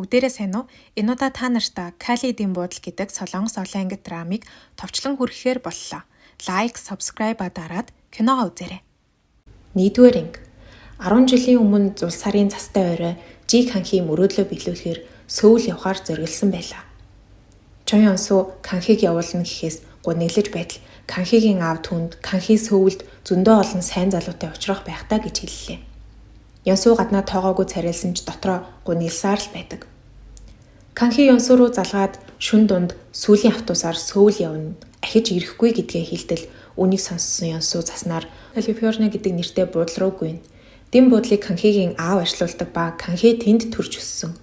Бүгдээрээ сайн уу? Энэ удаа та нартай Калидын буудал гэдэг Солонгос олон ангит драмыг товчлон хүргэхээр боллоо. Like, subscribe-а дараад киногоо үзээрэй. Нэгдүгээр анги. 10 жилийн өмнө зул сарын цастай орой Жи Канхи мөрөөдлөө биелүүлэхээр Сөүл явахаар зориглосон байлаа. Чон Ёнсу Канхиг явуулна гэхээс гуниглаж байтал Канхигийн аав түүнд Канхи Сөүлд зөндөө олон сайн залуутай уулзрах байх даа гэж хэллээ. Янсуу гаднаа тоогоогүй царайлсан ч дотроо гунигласаар л байдаг. Канхи Янсуу руу залгаад шүн дунд сүүлийн автобусаар Сөүл явна. Ахиж ирэхгүй гэдгээ хэлтэл үүнийг сонссон Янсуу заснаар Калифорни гэдэг нэртэй буудлын руу гүйнэ. Дэм буудлыг Канхигийн аав ажилуулдаг ба Канхи тэнд төрж өссөн.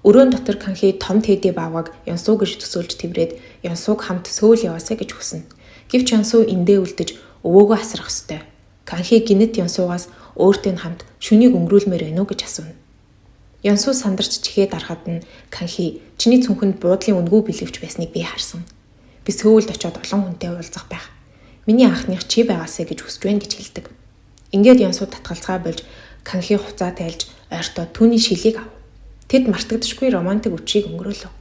Өрөөн дотор Канхи том тэдий баавгайг Янсуу гэж төсөөлж тэврээд Янсууг хамт Сөүл яваасай гэж хүснэ. Гэвч Янсуу эндээ үлдэж өвөөгөө асрах ёстой. Канхи гэнэт Янсуугаас өөртөө нь хамт шөнийг өнгөрүүлмээр байна уу гэж асууна. Янсуу сандарч чихээ дарахад нь Канхи чиний цүнхэнд буудлын үнэгүй бэлэвч байсныг би харсан. Би Сөүлд очиод олон хүнтэй уулзах байх. Миний анхных чи байгаасай гэж хүсэж байна гэж хэлдэг. Ингээд Янсуу татгалзгаа болж Канхи хувцаа тайлж ойртоо түүний шилийг ав. Тэд мартагдашгүй романтик үдшийг өнгөрөөлөв.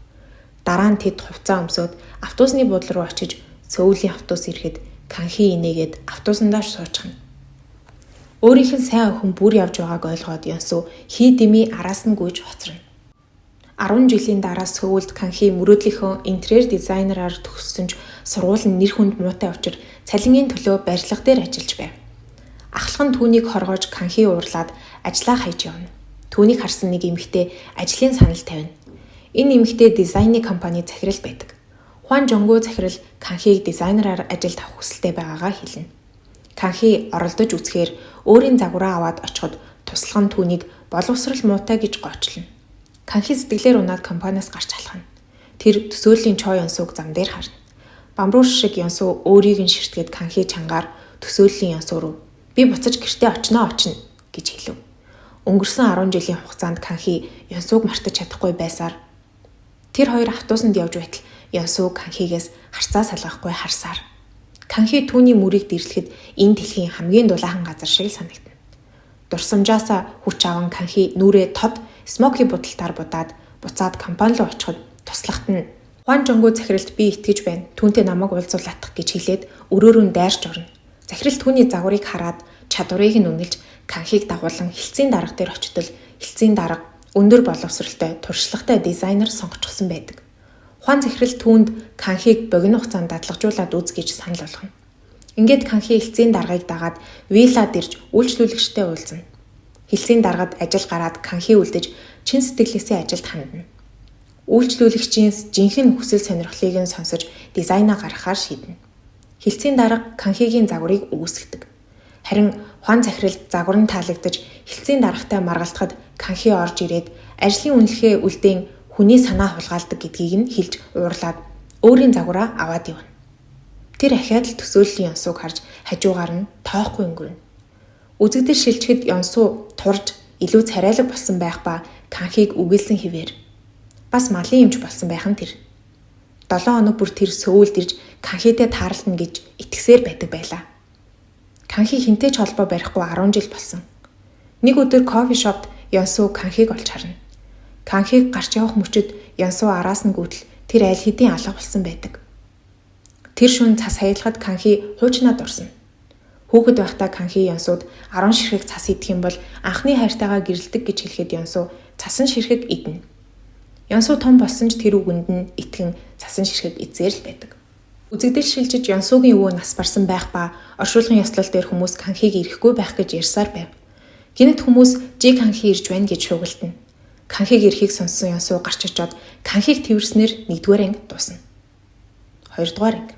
Дараа нь тэд хувцаа өмсөөд автобусны буудлын руу очиж Сөүлийн автобус ирэхэд Канхи инээгээд автобусандаа суучихна. Өөрийнх нь сайн охин бүр явж байгааг ойлгоод Янсуу хий дэмий араас нь гүйж хоцорно. 10 жилийн дараа Сөүлд Канхи мөрөөдлийнхөө интерьер дизайнераар төгссөн ч сургууль нь нэр хүнд муутай учир цалингийн төлөө барилга дээр ажиллаж байв. Ахлах нь түүнийг хоргоож Канхи уурлаад ажлаа хайж явна. Түүнийг харсан нэг эмэгтэй ажлын санал тавина. Энэ эмэгтэй дизайны компани захирал байдаг. Хуан Жонгу захирал Канхиг дизайнераар ажилд авах хүсэлтэй байгаагаа хэлнэ. Канхи оролдож үзэхээр өөрийн загвараа аваад очиход туслах нь түүнийг боловсрол муутай гэж гоочлоно. Канхи сэтгэлээр унаад компаниас гарч алхана. Тэр төсөөллийн Чо Ёнсууг зам дээр харна. Бамбрууш шиг Ёнсуу өөрийг нь ширтгээд Канхи чангаар төсөөллийн Ёнсуу руу би буцаж гэртээ очноо очно гэж хэлв. Өнгөрсөн 10 жилийн хугацаанд Канхи Ёнсууг мартаж чадахгүй байсаар тэр хоёр автобусанд явж байтал Ёнсуу Канхигээс харцаа салгахгүй харсаар Канхи түүний мөрийг дэрлэхэд энэ дэлхийн хамгийн дулаахан газар шиг л санагдана. Дурсамжаасаа хүч аван Канхи нүрээ тод смоки будалтаар будаад буцаад компани руу очиход туслахад нь Хуан Жонгу захиралд би итгэж байна. Түүнтэй намайг уулзуулах гэж хэлээд өрөөрөө нь дайрч орно. Захирал түүний загварыг хараад чадварыг нь үнэлж Канхиг дагуулan хэлтсийн дарга дээр очтол хэлтсийн дарга өндөр боловсролтой туршлагатай дизайнер сонгочихсон байдаг. Хуан захирал түүнд Канхиг богино хугацаанд дадлагжуулаад үз гэж санал болгоно. Ингээд Канхи хэлтсийн даргаыг дагаад виллад ирж үйлчлүүлэгчтэй уулзна. Хэлтсийн даргад ажил гараад Канхи үлдэж чин сэтгэлээсээ ажилд хандна. Үйлчлүүлэгчийн жинхэнэ хүсэл сонирхлыг нь сонсож дизайнаа гаргахаар шийднэ. Хэлтсийн дарга Канхигийн загварыг үүсгэдэг. Харин Хуан захиралд загвар нь таалагдаж хэлтсийн даргатай маргалдахад Канхи орж ирээд ажлын үнэлгээ үлдээн хүний санаа хулгайлдаг гэдгийг нь хэлж уурлаад өөрийн загвараа аваад явна. Тэр ахиад л төсөөллийн Ёнсууг харж хажуугаар нь тоохгүй өнгөрнө. Үзэгдэл шилжихэд Ёнсуу турж илүү царайлаг болсон байх ба Канхиг үгийлсэн хэвээр. Бас малын эмч болсон байх нь тэр. 7 хоног бүр тэр Сөүлд ирж Канхитэй таарлана гэж итгэсээр байдаг байлаа. Канхи хэнтэй ч холбоо барихгүй 10 жил болсон. Нэг өдөр кофе шопт Ёнсуу Канхиг олж харна. Канхиг гарч явах мөчид Янсуу араас нь гүйтэл тэр аль хэдийн алга болсон байдаг. Тэр шөнө цас хаялахад Канхи хуучнаа дурсана. Хүүхэд байхдаа Канхи Янсууд 10 ширхэг цас идэх юм бол анхны хайртайгаа гэрэлдэг гэж хэлэхэд Янсуу цасан ширхэг идэнэ. Янсуу том болсон ч тэр үгэнд нь итгэн цасан ширхэг идсээр л байдаг. Үзэгдэл шилжиж Янсуугийн өвөө нас барсан байх ба оршуулгын ёслол дээр хүмүүс Канхиг ирэхгүй байх гэж ярьсаар байв. Гэнэт хүмүүс Жи Канхи ирж байна гэж шуугилтана. Канхиг ирэхийг сонссон Янсуу гарч очоод Канхиг тэвэрснээр 1-р анги дуусна. 2-р анги.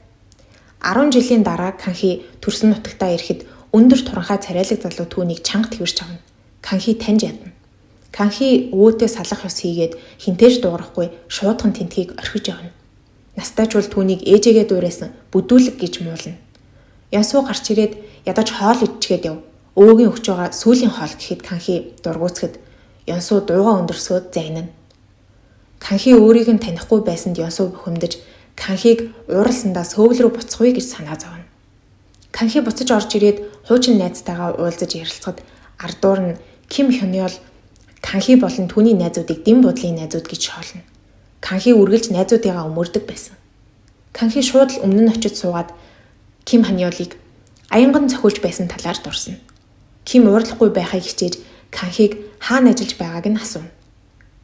10 жилийн дараа Канхи төрсөн нутагтаа ирэхэд өндөр туранхай царайлаг залуу түүнийг чанга тэвэрч авна. Канхи таньж ядна. Канхи өвөөтэй салах ёс хийгээд хинтээж дуугарахгүй шуудхан тентхийг орхиж явна. Настайчвал түүнийг ээжээгээ дуурайсан бүдүүлэг гэж муулна. Янсуу гарч ирээд ядаж хоол идчихээд яв. Өвөөгийн өгч байгаа сүүлийн хоол гэхэд Канхи дургуутсахад Янсуу дуугаа өндөрсгөөд зайнана. Канхи өөрийг нь танихгүй байсанд Янсуу бухимдаж Канхиг ууралсандаа Сөүл рүү буцахгүй гэж санаа зовно. Канхи буцаж орж ирээд хуучин найзтайгаа уулзаж ярилцахад ардуур нь Ким Хёнёл Канхи болон түүний найзуудыг дэм буудлын найзууд гэж шоолно. Канхи үргэлж найзуудыгаа өмөрдөг байсан. Канхи шууд л өмнө нь очиж суугаад Ким Ханьёлыг аянган цохиулж байсан талаар дурсана. Ким уурлахгүй байхыг хичээж Канхиг хаана ажиллаж байгааг нь асууна.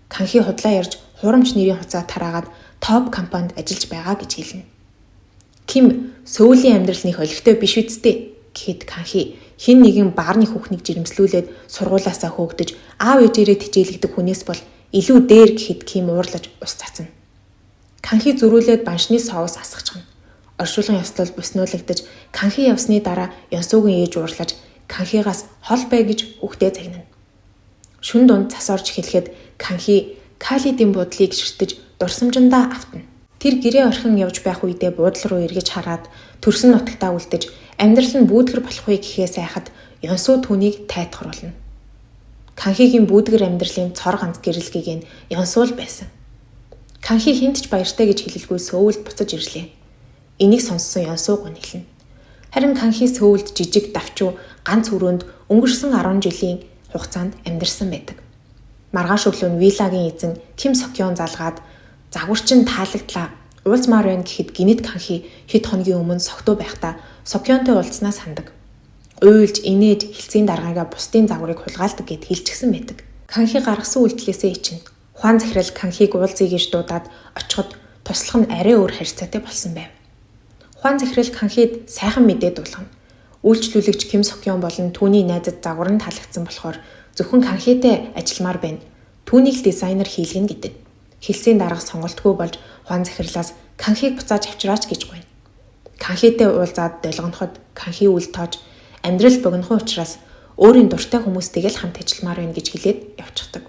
Канхи худлаа ярьж хуурамч нэрийн хуцаа тараагаад топ компанид ажиллаж байгаа гэж хэлнэ. Ким Сөүлийн амьдрал нэх олигтой биш үсттэй гэхэд Канхи хэн нэгэн баарны хүүхнийг жирэмслүүлээд сургуулаасаа хөөгдөж аав ээжээрээ тижээлэгдэх хүнээс бол илүү дээр гэхэд Ким уурлаж ус цацна. Канхи зөрүүлээд баншны соус асгачихна. Оршуулгын ёслол буснуулагдаж Канхи явсны дараа Ёнсуугийн ээж уурлаж Канхигаас хол бай гэж хүүхдээ загнана. Шүн дунд цас орж эхлэхэд Канхи Калидын буудлыг ширтэж дурсамжиндаа автна. Тэр гэрээ орхин явж байх үедээ буудлын руу эргэж хараад төрсөн нутагтаа үлдэж амьдрал нь бүүдгэр болох вэ гэхээ сайхад Ёнсуу түүнийг тайтгаруулна. Канхигийн бүүдгэр амьдралын цор ганц гэрэлгийг нь Ёнсуу л байсан. Канхи хүнд ч баяртай гэж хэлэлгүй Сөүлд буцаж ирлээ. Энийг сонссон Ёнсуу гуниглана. Харин Канхи Сөүлд жижиг давчуу ганц өрөөнд өнгөрсөн 10 жилийн хугацаанд амьдарсан байдаг. Маргааш өглөө нь виллагийн эзэн Ким Сокён залгаад загварчин таалагдлаа. Уулзмаар байна гэхэд гинэт Канхи хэд хоногийн өмнө согтуу байхдаа Сокёнтой уулзснаа сандаг. Уйлж, инээж, хэлцийн даргаагаа бусдын загварыг хулгайлдаг гэд хэлчихсэн байдаг. Канхи гаргасан үйлдэлээсээ ичнэ. Ухаан захирал Канхиг уулзъя гэж дуудаад очиход туслах нь арай өөр харьцаатай болсон байв. Ухаан захирал Канхид сайхан мэдээ дуулгана. Үйлчлүүлэгч Ким Сокён болон түүний найзад загвар нь таалагдсан болохоор зөвхөн Канхитэй ажилламаар байна. Түүнийг л дизайнер хийлгэнэ гэдэг. Хэлцийн дарга сонголтгүй болж ухаан захирлаас Канхиг буцааж авчираач гэж гуйна. Канхитэй уулзаад долгоноход Канхи үл тоож амьдрал богинохон учраас өөрийн дуртай хүмүүстэйг л хамт ажилламаар байна гэж хэлээд явчихдаг.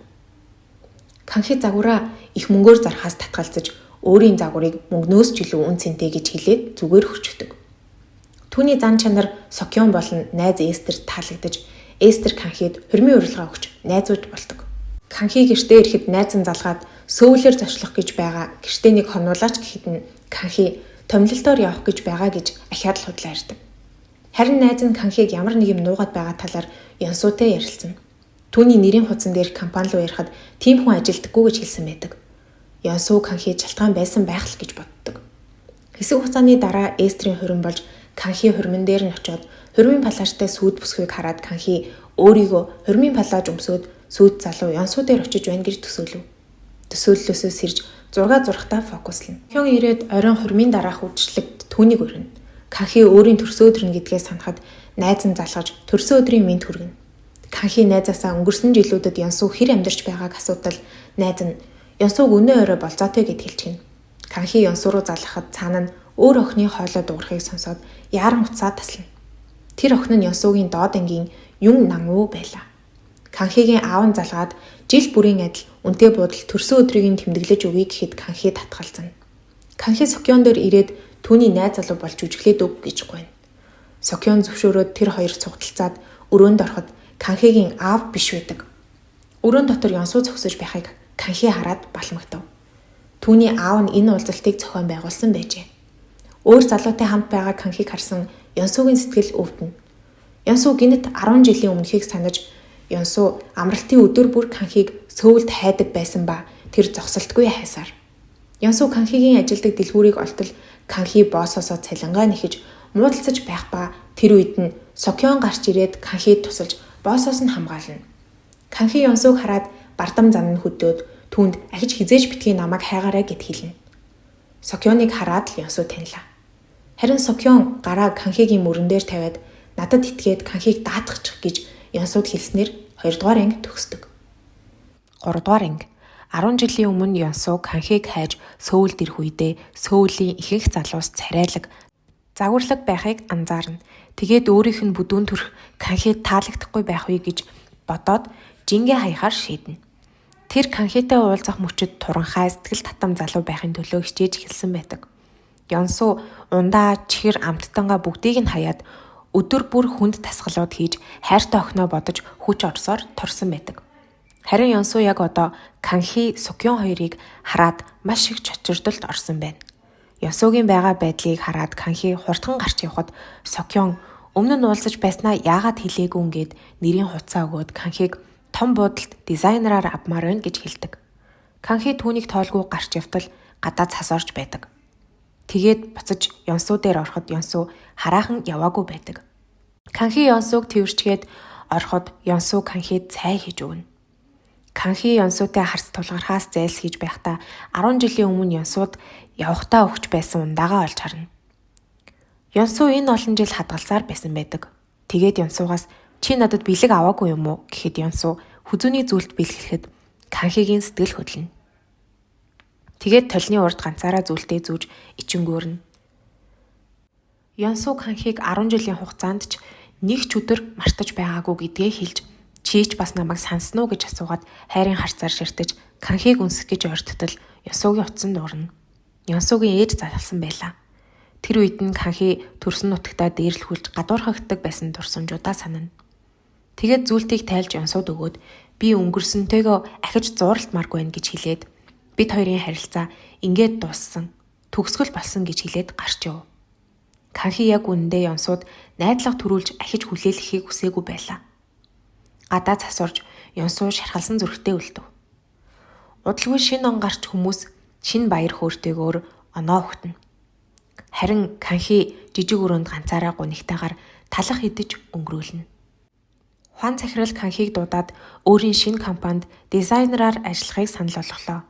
Канхи загвараа их мөнгөөр зархаас татгалзаж өөрийн загварыг мөнгнөөс ч илүү үн цэнтэй гэж хэлээд зүгээр хөрчөгдөг. Түүний зан чанар Сокён болон найз Эстер таалагдаж Эстер Канхид хормын урилга өгч найзууд болдог. Канхи гэртээ ирэхэд найз нь залгаад Сөүлээр зочлох гэж байгаа гэртээ нэг хонуулаач гэхэд нь Канхи томилолтоор явах гэж байгаа гэж ахиад л худлаа ярьдаг. Харин найз нь Канхиг ямар нэг юм нуугаад байгаа талаар Ёнсуутай ярилцсан. Түүний нэрийн хуудсан дээр компани руу ярихад тийм хүн ажилдаггүй гэж хэлсэн байдаг. Ёнсуу Канхи чалтгаан байсан байх л гэж боддог. Хэсэг хугацааны дараа Эстрийн хурим болж Канхи хурман дээр нь очиод хурмын палаажтай сүйд бүсгүйг хараад Канхи өөрийгөө хурмын палааж өмсөөд сүйд залуу Ёнсуу дээр очиж байна гэж төсөөлөв. Төсөөллөөсөө сэрж зураг зурхтаа фокуслно. Хён ирээд оройн хурмын дараах үйлчлэгт түүнийг өрнө. Канхи өөрийн төрсөн өдөр нь гэдгээ санахад найз нь залгаж төрсөн өдрийн мэнд хүргэнэ. Канхи найзаасаа өнгөрсөн жилүүдэд Ёнсуу хэр амьдарч байгааг асуудал найз нь Ёнсууг өнөө орой болзоотой гэд хэлчихнэ. Канхи Ёнсуу руу залгахад цаана нь өөр охины хоолой дуугарахыг сонсоод яаран утсаа таслана. Тэр охин нь Ёнсуугийн доод ангийн Юн Нангуу байлаа. Канхигийн аав нь залгаад жил бүрийн адил үнэтэй буудал төрсөн өдрийг нь тэмдэглэж өгье гэхэд Канхи татгалзана. Канхи Сокён дээр ирээд түүний найз залуу болж жүжиглээд өг гэж гуйна. Сокён зөвшөөрөөд тэр хоёр цугталцаад өрөөнд ороход Канхигийн аав биш байдаг. Өрөөн дотор Ёнсуу зогсож байхыг Канхи хараад балмагтав. Түүний аав нь энэ уулзалтыг зохион байгуулсан байжээ. Өөр залуутай хамт байгаа Канхиг харсан Ёнсуугийн сэтгэл өвдөнө. Ёнсуу гинэт 10 жилийн өмнөхийг санаж Ёнсуу амралтын өдөр бүр Канхиг Сөүлд хайдаг байсан ба тэр зогсолтгүй хайсаар. Ёнсуу Канхигийн ажилдаг дэлгүүрийг олтол Канхи боосоосоо цалингаа нэхэж муудалцаж байх ба тэр үед нь Сокён гарч ирээд Канхид тусалж боосоос нь хамгаална. Канхи Ёнсууг хараад бардам зан нь хөдөөд түүнд ахиж хизээж битгий намайг хайгаарай гэд хэлнэ. Сокёныг хараад л Ёнсуу танилаа. Харин Сокён гараа Канхигийн мөрөн дээр тавиад надад итгээд Канхиг даатгачих гэж Ёнсууд хэлснээр 2 дугаар анги төгсдөг. 3 дугаар анги 10 жилийн өмнө Ёнсуу Канхиг хайж Сөүлд ирэх үедээ Сөүлийн ихэнх залуус царайлаг, загварлаг байхыг анзаарна. Тэгээд өөрийнх нь бүдүүн төрх Канхид таалагдахгүй байх вэ гэж бодоод жингээ хаяхаар шийднэ. Тэр Канхитай уулзах мөчид туранхай сэтгэл татам залуу байхын төлөө хичээж эхэлсэн байдаг. Ёнсуу ундаа, чихэр, амттангаа бүгдийг нь хаяад өдөр бүр хүнд дасгалууд хийж хайртай охиноо бодож хүч орсоор турсан байдаг. Харин Ёнсуу яг одоо Канхи, Сукён хоёрыг хараад маш их чочирдолд орсон байна. Ёнсуугийн байгаа байдлыг хараад Канхи хурдхан гарч явхад Сокён өмнө нь уулзаж байснаа яагаад хэлээгүй ингээд нэрийн хуцаа өгөөд Канхиг том буудалд дизайнераар авмаар байна гэж хэлдэг. Канхи түүнийг тоолгүй гарч явтал гадаа цас орж байдаг. Тэгээд буцаж Ёнсу дээр ороход Ёнсу хараахан яваагүй байдаг. Канхи Ёнсуг тэрвэрчгээд ороход Ёнсу Канхид цай хийж өгнө. Канхи Ёнсутай харц тулгархаас зайлсхийж байхдаа 10 жилийн өмнө Ёнсууд явхдаа өгч байсан ундаагаа олж харна. Ёнсу энэ олон жил хадгалсаар байсан байдаг. Тэгээд Ёнсугаас чи надад бэлэг аваагүй юм уу гэхэд Ёнсу хүзүүний зүйлт бэлгэлэхэд Канхигийн сэтгэл хөдлөнө. Тэгээд толны урд ганцаараа зүйлтэй зүүж ичингөөрнө. Ёнсу Канхиг 10 жилийн хугацаанд ч нэг ч өдөр мартаж байгаагүй гэдгээ хэлж чи ч бас намайг сансан уу гэж асуугаад хайрын харцаар ширтэж Канхиг үнсэх гэж ойрттол Ёнсугийн утсан дуурна. Ёнсугийн ээж залсан байлаа. Тэр үед нь Канхи төрсөн нутагтаа дээрлэхүүлж гадуурхагддаг байсан дурсамжуудаа санана. Тэгээд зүйлтийг тайлж Ёнсууд өгөөд би өнгөрсөнтэйгөө ахиж зууралтмааргүй байна гэж хэлээд бид хоёрын харилцаа ингээд дууссан. Төгсгөл болсон гэж хэлээд гарч яв. Канхи яг үнэндээ Ёнсууд найдлага төрүүлж ахиж хүлээлгэхийг хүсээгүй байлаа. Гадаа цас орж Ёнсуу шархалсан зүрхтэй үлдэв. Удалгүй шинэ он гарч хүмүүс шинэ баяр хөөртэйгөөр оноо өгтөнө. Харин Канхи жижиг өрөөнд ганцаараа гунигтайгаар талах идэж өнгөрөөлнө. Хуан захирал Канхиг дуудаад өөрийн шинэ компанид дизайнераар ажиллахыг санал болголоо.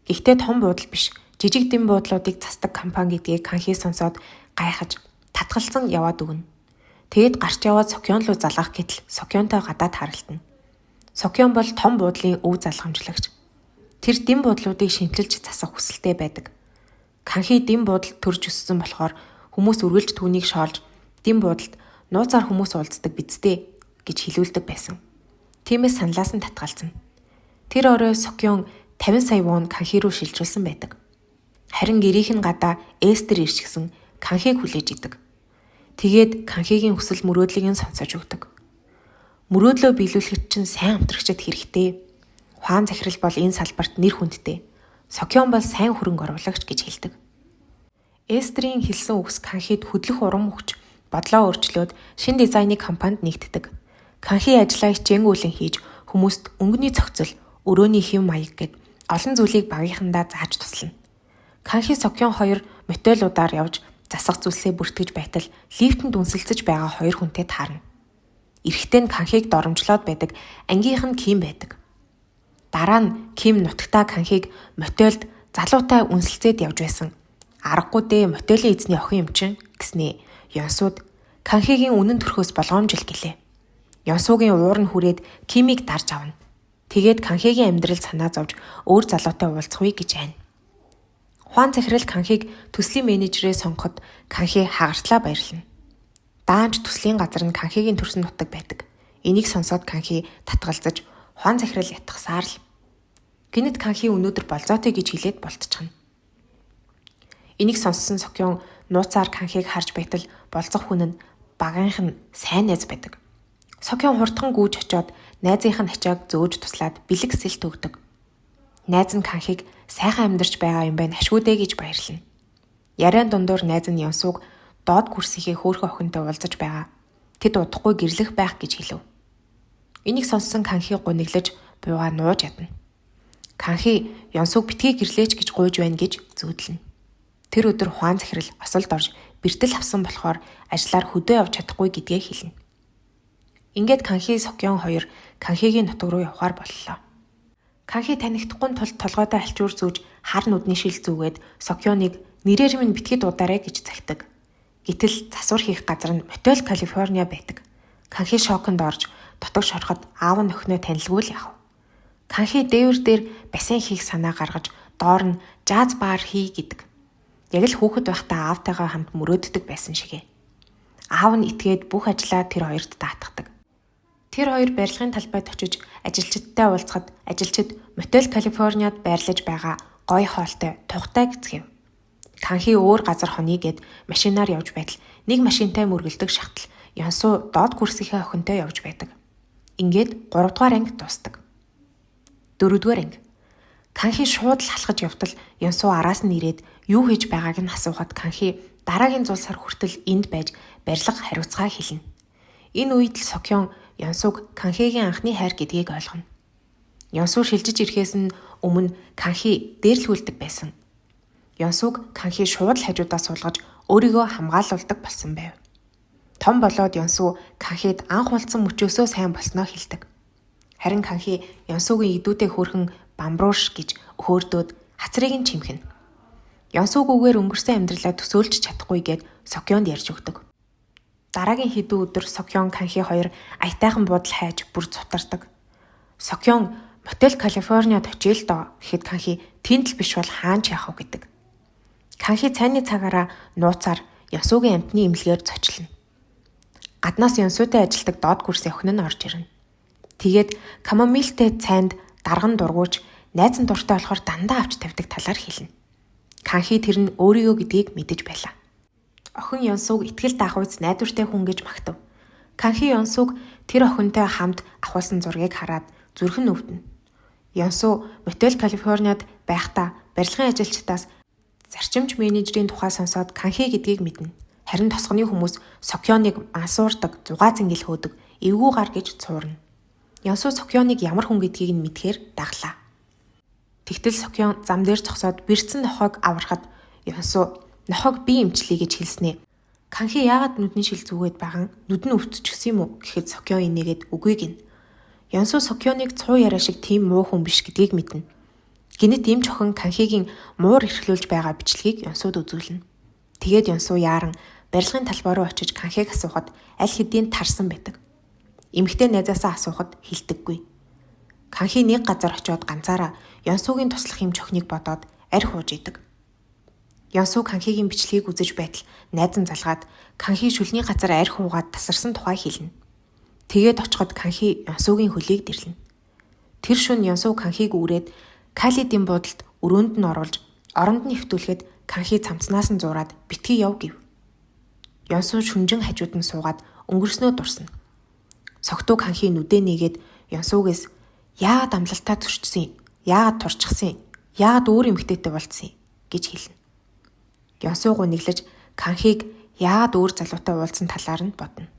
Гэхдээ том буудал биш, жижиг дэм буудлуудыг засдаг компани гэдгийг Канхи сонсоод гайхаж татгалзан яваад өгнө. Тэгээд гарч яваад Сокён руу залгах гэтэл Сокёнтой гадаа тааралтна. Сокён бол том буудлын өв залгамжлагч. Тэр дэм буудлуудыг шинчилж засах хүсэлтэй байдаг. Канхи дэм буудалд төрж өссөн болохоор хүмүүс үргэлж түүнийг шоолж дэм буудалд нууцаар хүмүүс уулздаг биз дээ гэж хэлүүлдэг байсан. Тиймээс саналаас нь татгалзана. Тэр орой Сокён 50 сая вон Канхи руу шилжүүлсэн байдаг. Харин гэрийнх нь гадаа Эстер ирчихсэн Канхиг хүлээж идэг. Тэгээд Канхигийн хүсэл мөрөөдлийг нь сонсож өгдөг. Мөрөөдлөө биелүүлэхэд чинь сайн хамтрагчид хэрэгтэй. Хуан захирал бол энэ салбарт нэр хүндтэй. Сокён бол сайн хөрөнгө оруулагч гэж хэлдэг. Эстерийн хэлсэн үгс Канхид хөдлөх урам өгч бодлоо өөрчлөөд шинэ дизайны компанид нэгддэг. Канхи ажлаа хичээнгүйлэн хийж хүмүүст өнгөний зохицол, өрөөний хэв маяг гэд олон зүйлийг багийнхандаа зааж туслана. Канхи Сокён хоёр мотелуудаар явж засах зүйлсээ бүртгэж байтал лифтэнд үнсэлцэж байгаа хоёр хүнтэй таарна. Эрэгтэй нь Канхиг доромжлоод байдаг, ангийнх нь Ким байдаг. Дараа нь Ким нутагтаа Канхиг мотелд залуутай үнсэлцээд явж байсан. Аргагүй дээ мотелийн эзний охин юм чинь гэснээ Ёнсууд Канхигийн үнэн төрхөөс болгоомжил гэлээ. Ёнсуугийн уур нь хүрээд Кимийг дарж авна. Тэгээд Канхигийн амьдрал санаа зовж өөр залуутай уулзах үе гэж айна. Хуан захирал Канхиг төслийн менежерээ сонгоход Канхи хагартлаа баярлана. Даанч төслийн газар нь Канхигийн төрсөн нутаг байдаг. Энийг сонсоод Канхи татгалзаж Хуан захирал ятгахсаар л гинэт Канхи өнөөдөр болзоотой гэж хэлээд болтчихно. Энийг сонссон Сокён нууцаар Канхиг харж байтал болзох хүн нь багийнх нь сайн найз байдаг. Сокён хурдхан гүйж очиод найзынх нь ачааг зөөж туслаад бэлэг сэлт өгдөг. Найз нь Канхиг сайхан амьдарч байгаа юм байна ашгүй дээ гэж баярлана. Яриан дундуур найз нь Ёнсуг доод курсийнхээ хөөрхөн охинтой уулзаж байгаа. Тэд удахгүй гэрлэх байх гэж хэлв. Энийг сонссон Канхи гуниглаж буугаа нууж ядна. Канхи Ёнсуг битгий гэрлээч гэж гуйж байна гэж зөөдлөнө. Тэр өдөр Хуан захирал осолд орж бэртэл авсан болохоор ажлаар хөдөө явж чадахгүй гэдгээ хэлнэ. Ингээд Канхи Сокён хоёр Канхигийн нутаг руу явхаар боллоо. Канхи танигдахгүй тулд толгойдоо альчуур зүүж хар нүдний шил зүгээд Сокёныг нэрээр минь битгий дуудаарай гэж захидаг. Гэтэл засвар хийх газар нь Мотел Калифорниа байдаг. Канхи шоконд орж дотог шороход аав нь охиноо танилгүй л яхав. Канхи дээвэр дээр бассейн хийх санаа гаргаж доор нь жаз бар хий гэдэг. Яг л хүүхэд байхдаа аавтайгаа хамт мөрөөддөг байсан шигэ. Аав нь итгээд бүх ажлаа тэр хоёрт даатгадаг. Тэр хоёр барилгын талбайд очиж ажилчидтай уулзахад ажилчид Мотел Калифорниад байрлаж байгаа гоё хоолтой тухтай гэцгээв. Канхи өөр газар хоны гэд машинаар явж байтал нэг машинтай мөргөлдөг шахтал Янсуу доод курсийнхээ охинтой явж байдаг. Ингээд 3 дугаар анги дуустдаг. 4 дугаар анги. Канхи шууд л халахж явтал Янсуу араас нь ирээд юу хийж байгааг нь асуухад Канхи дараагийн зул сар хүртэл энд байж барилга хариуцгаа хэлнэ. Энэ үед л Сокён Ёнсуг Канхигийн анхны хайр гэдгийг ойлгоно. Ёнсу шилжиж ирэхээс нь өмнө Канхи дээрлэхүүлдэг байсан. Ёнсуг Канхи шууд л хажуудаа суулгаж өөрийгөө хамгаалуулдаг болсон байв. Том болоод Ёнсу Канхид анх уулзсан мөчөөсөө сайн болсноо хэлдэг. Харин Канхи Ёнсугийн идүүдээ хөөрхөн бамбрууш гэж хөөрдөөд хацрыг нь чимхэнэ. Ёнсугүйгээр өнгөрсөн амьдралаа төсөөлж чадахгүй гээд Сокёнд ярьж өгдөг. Дараагийн хэдэн өдөр Сокён Канхи хоёр аятайхан буудал хайж бүр цутардаг. Сокён Мотел Калифорниад очие л доо гэхэд Канхи тэнд л биш бол хаан ч яах вэ гэдэг. Канхи цайны цагаараа нууцаар Ёнсугийн амтны эмнэлгээр зочлоно. Гаднаас Ёнсутай ажилдаг доод курсын охин нь орж ирнэ. Тэгээд камомилтэй цайнд дарган дургууч найз нь дуртай болохоор дандаа авч тавьдаг талаар хэлнэ. Канхи тэр нь өөрийгөө гэдгийг мэдэж байлаа. Охин Ёнсуг итгэл даах үйц найдвартай хүн гэж магтав. Канхи Ёнсуг тэр охинтой хамт авахулсан зургийг хараад зүрх нь өвдөнө. Ёнсу Мотел Калифорниад байхдаа барилгын ажилчдаас зарчимч менежерийн тухай сонсоод Канхи гэдгийг мэднэ. Харин тосгоны хүмүүс Сокёныг мансуурдаг, зугаа зингэл хөөдөг, эвгүй гар гэж цуурна. Ёнсу Сокёныг ямар хүн гэдгийг нь мэдхээр даглаа. Тэгтэл Сокён зам дээр зогсоод бэрцэн нохойг аврахад Ёнсу нохойг би эмчлэе гэж хэлснээ. Канхи яагаад нүдний шил зүгээд байгаа нүд нь өвдчихсөн юм уу гэхэд Сокён инээгээд үгүй гинэ. Ёнсу Сокёныг цуу яриа шиг тийм муу хүн биш гэдгийг мэднэ. Гэнэт эмч охин Канхигийн муур эрхлүүлж байгаа бичлэгийг Ёнсуд үзүүлнэ. Тэгээд Ёнсу яаран барилгын талбай руу очиж Канхиг асуухад аль хэдийн тарсан байдаг. Эмэгтэй найзаасаа асуухад хэлдэггүй. Канхи нэг газар очиод ганцаараа Ёнсугийн туслах эмч охиныг бодоод арх ууж идэг. Ёнсу Канхигийн бичлэгийг үзэж байтал найз нь залгаад Канхи шүлний газар арх уугаад тасарсан тухай хэлнэ. Тэгээд очиход Канхи Ёнсугийн хөлийг дэрлэнэ. Тэр шөнө Ёнсу Канхиг үүрээд Калидын буудалд өрөөнд нь оруулж оронд нь хэвтүүлэхэд Канхи цамцнаас нь зураад битгий яв гэв. Ёнсу шүнжин хажууд нь суугаад өнгөрснөө дурсана. Согтуу Канхи нүдээ нээгээд Ёнсугээс яагаад амлалтаа зөрчсөн, яагаад турчсан, яагаад өөр эмэгтэйтэй болцсон гэж хэлнэ. Ёнсу гуниглаж Канхиг яагаад өөр залуутай уулзсан талаар нь бодно.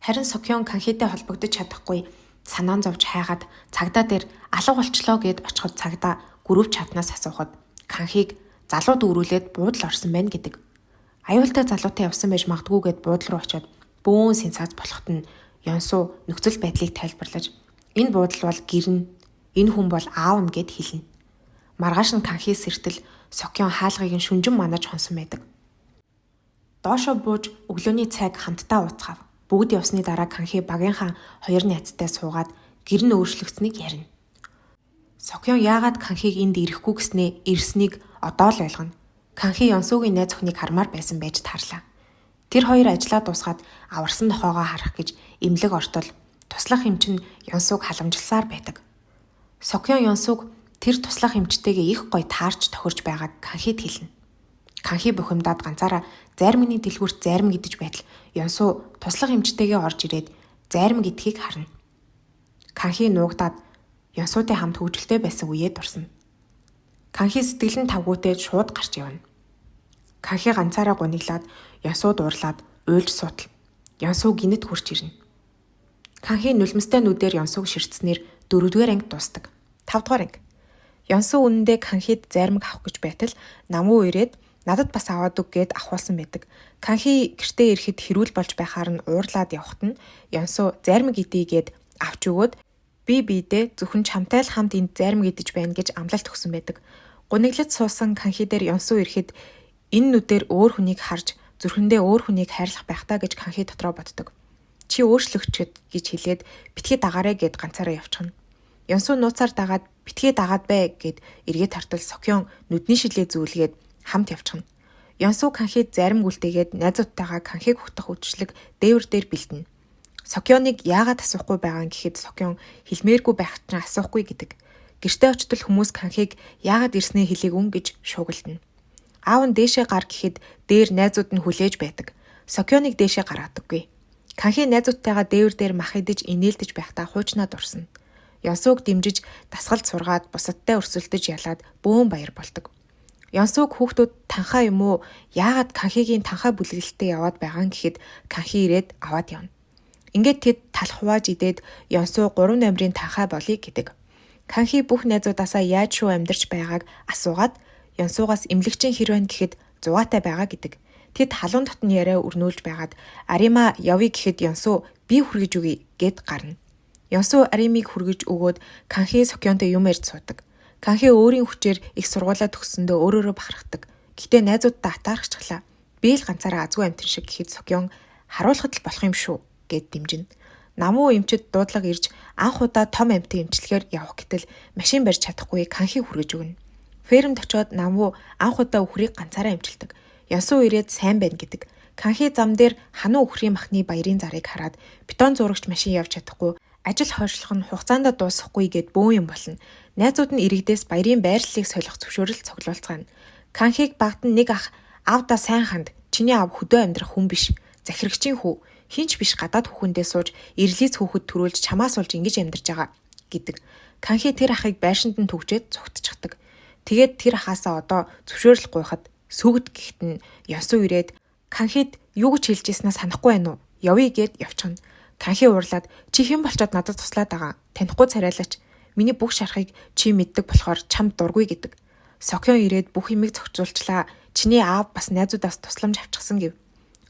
Харин Сокён Канхитэй холбогдож чадахгүй санаан зовж хайгаад цагдаа дээр алга болчлоо гэд очиход цагдаа group chat наас асуухад Канхиг залууд өрүүлээд буудал орсон байна гэдэг. Аюултай залуутай явсан байж магадгүй гэд буудал руу очиод бөөн сенсац болоход нь Ёнсу нөхцөл байдлыг тайлбарлаж энэ буудал бол гэрнэ, энэ хүн бол аав нь гэд хэлнэ. Маргааш нь Канхи сэртэл Сокён хаалгыг нь шүнжин манаж хонсон байдаг. Доошоо бууж өглөөний цайг хамтдаа ууцгаав. Бүгд явсны дараа Канхи багийнхаа хоёр найзтай суугаад гэр нь өөрчлөгдсөнийг ярина. Сокён яагаад Канхиг энд ирэхгүй гэснээ ирснийг одоо л ойлгоно. Канхи Ёнсугийн найз охиныг хармаар байсан байж таарлаа. Тэр хоёр ажлаа дуусгаад аварсан нохоогоо харах гэж эмнэлэг ортол туслах эмч нь Ёнсуг халамжилсаар байдаг. Сокён Ёнсуг тэр туслах эмчтэйгээ их гоё таарч тохирч байгааг Канхид хэлнэ. Канхи бухимдаад ганцаараа зарим дэлгүүрт зарим гэдэж байтал Ёнсу туслах эмчтэйгээ орж ирээд зарим гэдгийг харна. Канхи нуугдаад Ёнсутай хамт хөвгөлтэй байсан үеэ дурсана. Канхи сэтгэл нь тавгүйтэй шууд гарч явна. Канхи ганцаараа гуниглаад Ёнсууд уурлаад уйлж суутал Ёнсу гинэт хурч ирнэ. Канхи нулимстай нүдээр Ёнсуг ширтснээр 4-р анги дуустдаг. 5-р анги. Ёнсу үнэндээ Канхид зайрмаг авах гэж байтал намуу ирээд надад бас аваад өг гэд авахулсан байдаг. Канхи гэртээ ирэхэд хэрүүл болж байхаар нь уурлаад явхад нь Ёнсу зайрмаг идье гэд авч өгөөд би биедээ зөвхөн чамтай л хамт энд зайрмаг идэж байна гэж амлалт өгсөн байдаг. Гуниглаж суусан Канхи дээр Ёнсу ирэхэд энэ нүдээр өөр хүнийг харж зүрхэндээ өөр хүнийг хайрлах байх та гэж Канхи дотроо боддог. Чи өөрчлөгчөд гэж хэлээд битгий дагаарэ гэд ганцаараа явчихна. Ёнсу нууцаар дагаад битгий дагаад бай гэд эргээд хартал Сокён нүдний шилээ зүүлгээд хамт явчихна. Ёнсу Канхид зарим гүлтээгээд найзуудтайгаа Канхиг ухтах үдшилэг дээвэр дээр бэлдэнэ. Сокёныг яагаад асуухгүй байгаа юм гэхэд Сокён хэлмээргүй байх чинь асуухгүй гэдэг. Гэртээ очтол хүмүүс Канхиг яагаад ирснээ хэлээгүн гэж шуугилдана. Аав нь дээшээ гар гэхэд дээр найзууд нь хүлээж байдаг. Сокёныг дээшээ гаргадаггүй. Канхи найзуудтайгаа дээвэр дээр мах идэж инээлдэж байхдаа хуучнаа дурсана. Ёнсуг дэмжиж дасгалд сургаад бусадтай өрсөлдөж ялаад бөөн баяр болдог. Ёнсуг хүүхдүүд танхаа юм уу? Яагаад Канхигийн танхаа бүлэглэлтэй яваад байгаа юм гэхэд Канхи ирээд аваад явна. Ингээд тэд талх хувааж идээд Ёнсуу 3 номерын танхаа болъё гэдэг. Канхи бүх найзуудаасаа яаж шүү амьдарч байгааг асуугаад Ёнсуугаас эмнэлэгчийн хэр байна гэхэд зугаатай байгаа гэдэг. Тэд халуун дотн яриа өрнүүлж байгаад Арима явъя гэхэд Ёнсуу би хүргэж өгье гэд гарна. Ёнсуу Аримыг хүргэж өгөөд Канхи Сокёнтой юм ярьж суудаг. Канхи өөрийн хүчээр их сургуулаа төгссөндөө өөрөөрөө бахархдаг. Гэхдээ найзууддаа атаархчихлаа. Би л ганцаараа азгүй амьтан шиг гэхэд Сокён харуулхад л болох юм шүү гэд дэмжинэ. Намуу эмчид дуудлага ирж анх удаа том амьтан эмчлэхээр явах гэтэл машин барьж чадахгүй Канхи хүргэж өгнө. Фермд очиод Намуу анх удаа үхрийг ганцаараа эмчилдэг. Ёнсуу ирээд сайн байна гэдэг. Канхи зам дээр хануу үхрийн махны баярын зарыг хараад бетон зурагч машин явж чадахгүй ажил хойшлох нь хугацаанд дуусахгүй гэд бөөн юм болно. Найзууд нь иргэдээс баярын байрлалыг солих зөвшөөрөл цуглуулцгаана. Канхиг багт нь нэг ах аавдаа сайн ханд чиний аав хөдөө амьдрах хүн биш. Захирагчийн хүү хинч биш гадаад хүүхэндээ сууж ирлиз хүүхэд төрүүлж чамаас болж ингэж амьдарч байгаа гэдэг. Канхи тэр ахыг байшинд нь түгжээд цугтчихдаг. Тэгээд тэр ахаасаа одоо зөвшөөрөл гуйхад сүгд гэхэд нь Ёсуу ирээд Канхид юу гэж хэлж ийснээ санахгүй байна уу? Явъя гэд явчихна. Канхи уурлаад чи хэн болчоод надад туслаад байгаа. Танихгүй царайлаач. Миний бүх шарахыг чи мэддэг болохоор чамд дургүй гэдэг. Сокён ирээд бүх юмыг зохицуулчлаа. Чиний аав бас найзуудаас тусламж авчихсан гэв.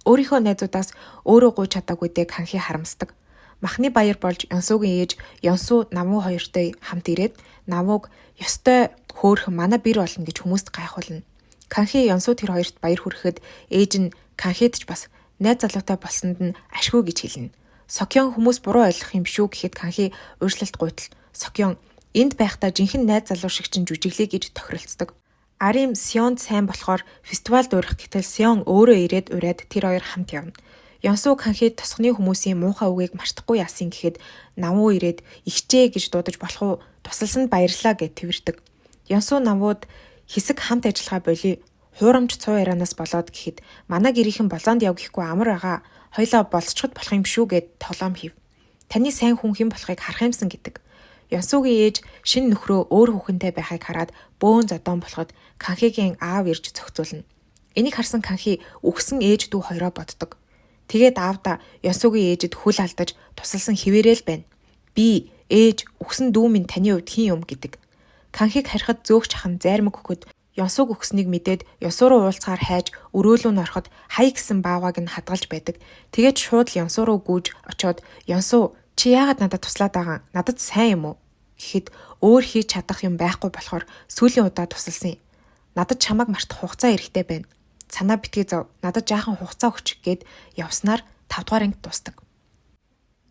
Өөрийнхөө найзуудаас өөрөө гуйж чадаагүй дээ Канхи харамсдаг. Махны баяр болж Ёнсуугийн ээж Ёнсуу Намуу хоёртой хамт ирээд Намууг ёстой хөөхөн манай бэр болно гэж хүмүүст гайхуулна. Канхи Ёнсуу тэр хоёрт баяр хүргэхэд ээж нь Канхид ч бас найз залуутай болсонд нь ашгүй гэж хэлнэ. Сокён хүмүүс буруу ойлгох юм шүү гэхэд Канхи уучлалт гуйтал Сокён энд байхдаа жинхэнэ найз залуу шиг чинь жүжиглэе гэж тохиролцдог. Арим Сионд сайн болохоор фестивальд урих гэтэл Сион өөрөө ирээд ураад тэр хоёр хамт явна. Ёнсуу Канхи тосгоны хүмүүсийн муухай үгийг мартахгүй яасан гэхэд Намуу ирээд ихчээ гэж дуудаж болох уу тусалсанд баярлалаа гэд тэрвэрдэг. Ёнсуу Намууд хэсэг хамт ажиллагаа болий хуурамч цуу ярианаас болоод гэхэд манай гэрийнхэн болзоонд яв гэхгүй амар байгаа. Хоёлаа болцоход болох юм шүү гэд толоом хийв. Таны сайн хүн хэн болохыг харах юмсан гэдэг. Ёнсуугийн ээж шинэ нөхрөө өөр хүүхэнтэй байхыг хараад бөөн зодоон болоход Канхигийн аав ирж зохицуулна. Энийг харсан Канхи үхсэн ээж дүү хоёроо боддог. Тэгээд аавда Ёнсуугийн ээжэд хөл алдаж тусалсан хിവэрэл байна. Би ээж үхсэн дүү минь таны хувьд хин юм гэдэг. Канхиг харихад зөөгч ах нь зайрмаг өгөхөд Ёнсууг өгснийг мэдээд Ёнсуу руу уулзахаар хайж өрөөлөө нь ороход хай гэсэн баавгайг нь хадгалж байдаг. Тэгээд шууд л Ёнсуу руу гүйж очоод Ёнсуу чи яагаад надад туслаад байгаа? Надад сайн юм уу? Гэхэд өөр хийж чадах юм байхгүй болохоор сүүлийн удаа тусалсан юм. Надад чамайг мартах хугацаа эрэхтэй байна. Санаа битгий зов. Надад жаахан хугацаа өгч гээд явснаар 5 дугаар анги дуустдаг.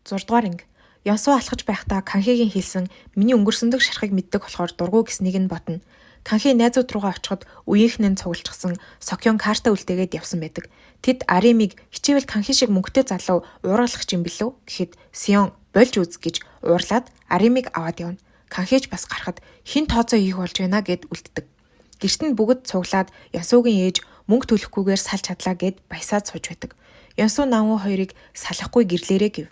6 дугаар анги. Ёнсуу алхаж байхдаа Канхигийн хэлсэн миний өнгөрсөн дэх шарахыг мэддэг болохоор дургу гэснийг нь бодно. Канхи найзууд руугаа очиход үеийнхэн нь цуглчихсан Сокён карта үлдээгээд явсан байдаг. Тэд Аримыг хичээвэл Канхи шиг мөнгөтэй залуу уураглах юм билүү гэхэд Сион болж үз гэж уурлаад Аримыг аваад явна. Канхич бас гарахад хэн тооцоо хийх болж байна гэд үлддэг. Гэрт нь бүгд цуглаад Ёнсуугийн ээж мөнгө төлөхгүйгээр салж чадлаа гэд баясаад сууж байдаг. Ёнсуу Намуу хоёрыг салахгүй гэрлээрэ гэв.